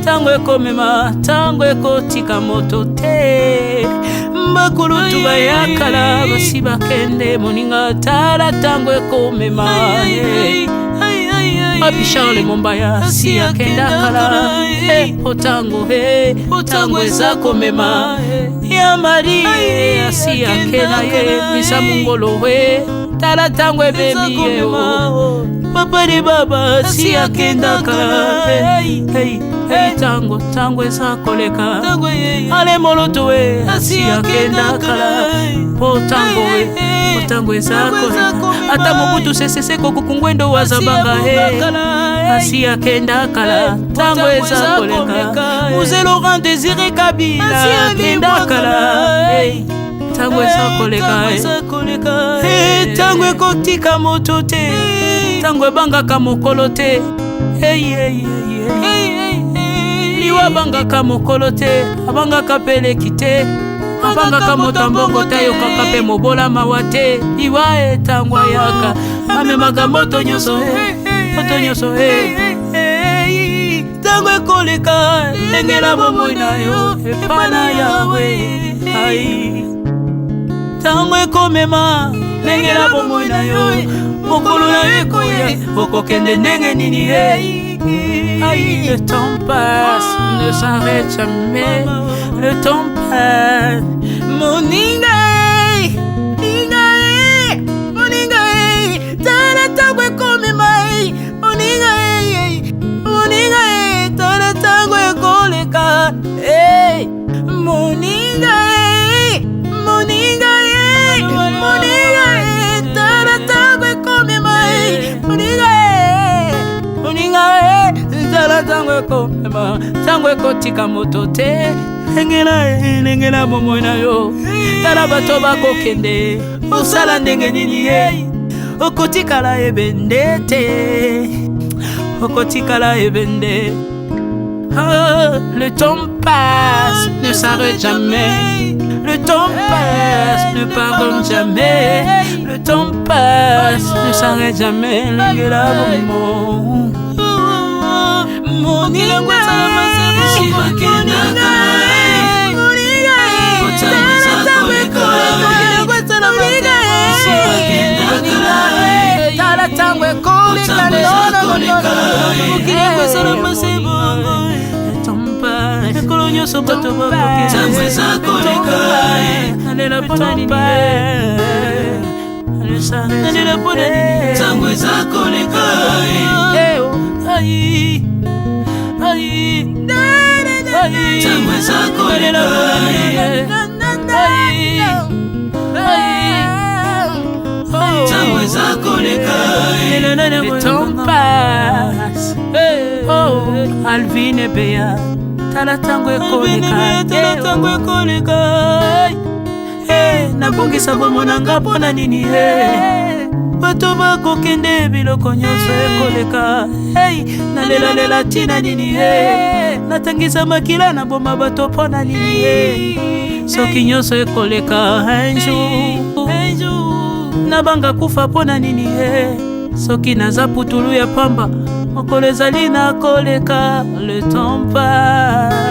ntango ekomema, ntango ekotika moto te. Bakulutu bayakala basi bakende, moninga, tala ntango ekomema. Papi Charles Mombaya si akenda kala, otango otango eza komema. Ya Marie asi akenda ye, misa mongolo we, tala ntango ebemi ye. Papa de baba si akenda kala, ntango ntango eza koleka. Ale moloto we asi akenda kala, po ntango we, po ntango eza koleka. Ata Mobutu Sese Seko Kuku Ngwendo wazabanga asi akenda kala, ntango eza koleka. Mzee Laurent Désiré Kabila akenda kala, ntango eza koleka. Ntango ekotika moto te, ntango ebangaka mokolo te. Liwa abangaka mokolo te, abangaka peleki te, abangaka moto ambongo te, ayokaka mpe mobola mawa te. Liwa etango ayaka amemaka moto nyonso, moto nyonso. Ntango ekoleka, lengela bomoi na yo epa na Yawe. Ai, ntango ekomema, lengela bomoi na yo, mokolo na yo ekoya, okokende ndenge nini? Aïe, le temps passe, ne s'arrête jamais. Le temps passe. Moninga, moninga, moninga, tala ntango ekomema. Ntango ekomema, ntango ekotika moto te. Lengela, lengela bomoi na yo. Tala bato bakokende, osala ndenge nini ye? Okotikala ebende te, okotikala ebende. Oh, le temps passe, ne s'arrête jamais. Le temps passe, ne pardonne jamais. Le temps passe, ne s'arrête jamais. Lengela bomoi. Tala ntango ekoleka, mokili esala masebongo mikolo nyonso bato bakokenalela mpona nini? Nalela mpona nini? Ntango eza koleka. Ntango eza koleka. Ntango eza koleka. Le temps passe. Oh, Alvin Ebeya, tala ntango ekoleka, tala ntango ekoleka. Nabongisa bomoi na nga mpo na nini? Bato bakokende, biloko nyonso ekoleka. Hey, nalelalela ntina nini? Natangisa makila, naboma bato mpo na nini? Soki nyonso ekoleka un jour, nabanga kufa mpo na nini? Soki naza putulu ya pamba, mokolo ezali nakoleka. Le temps passe.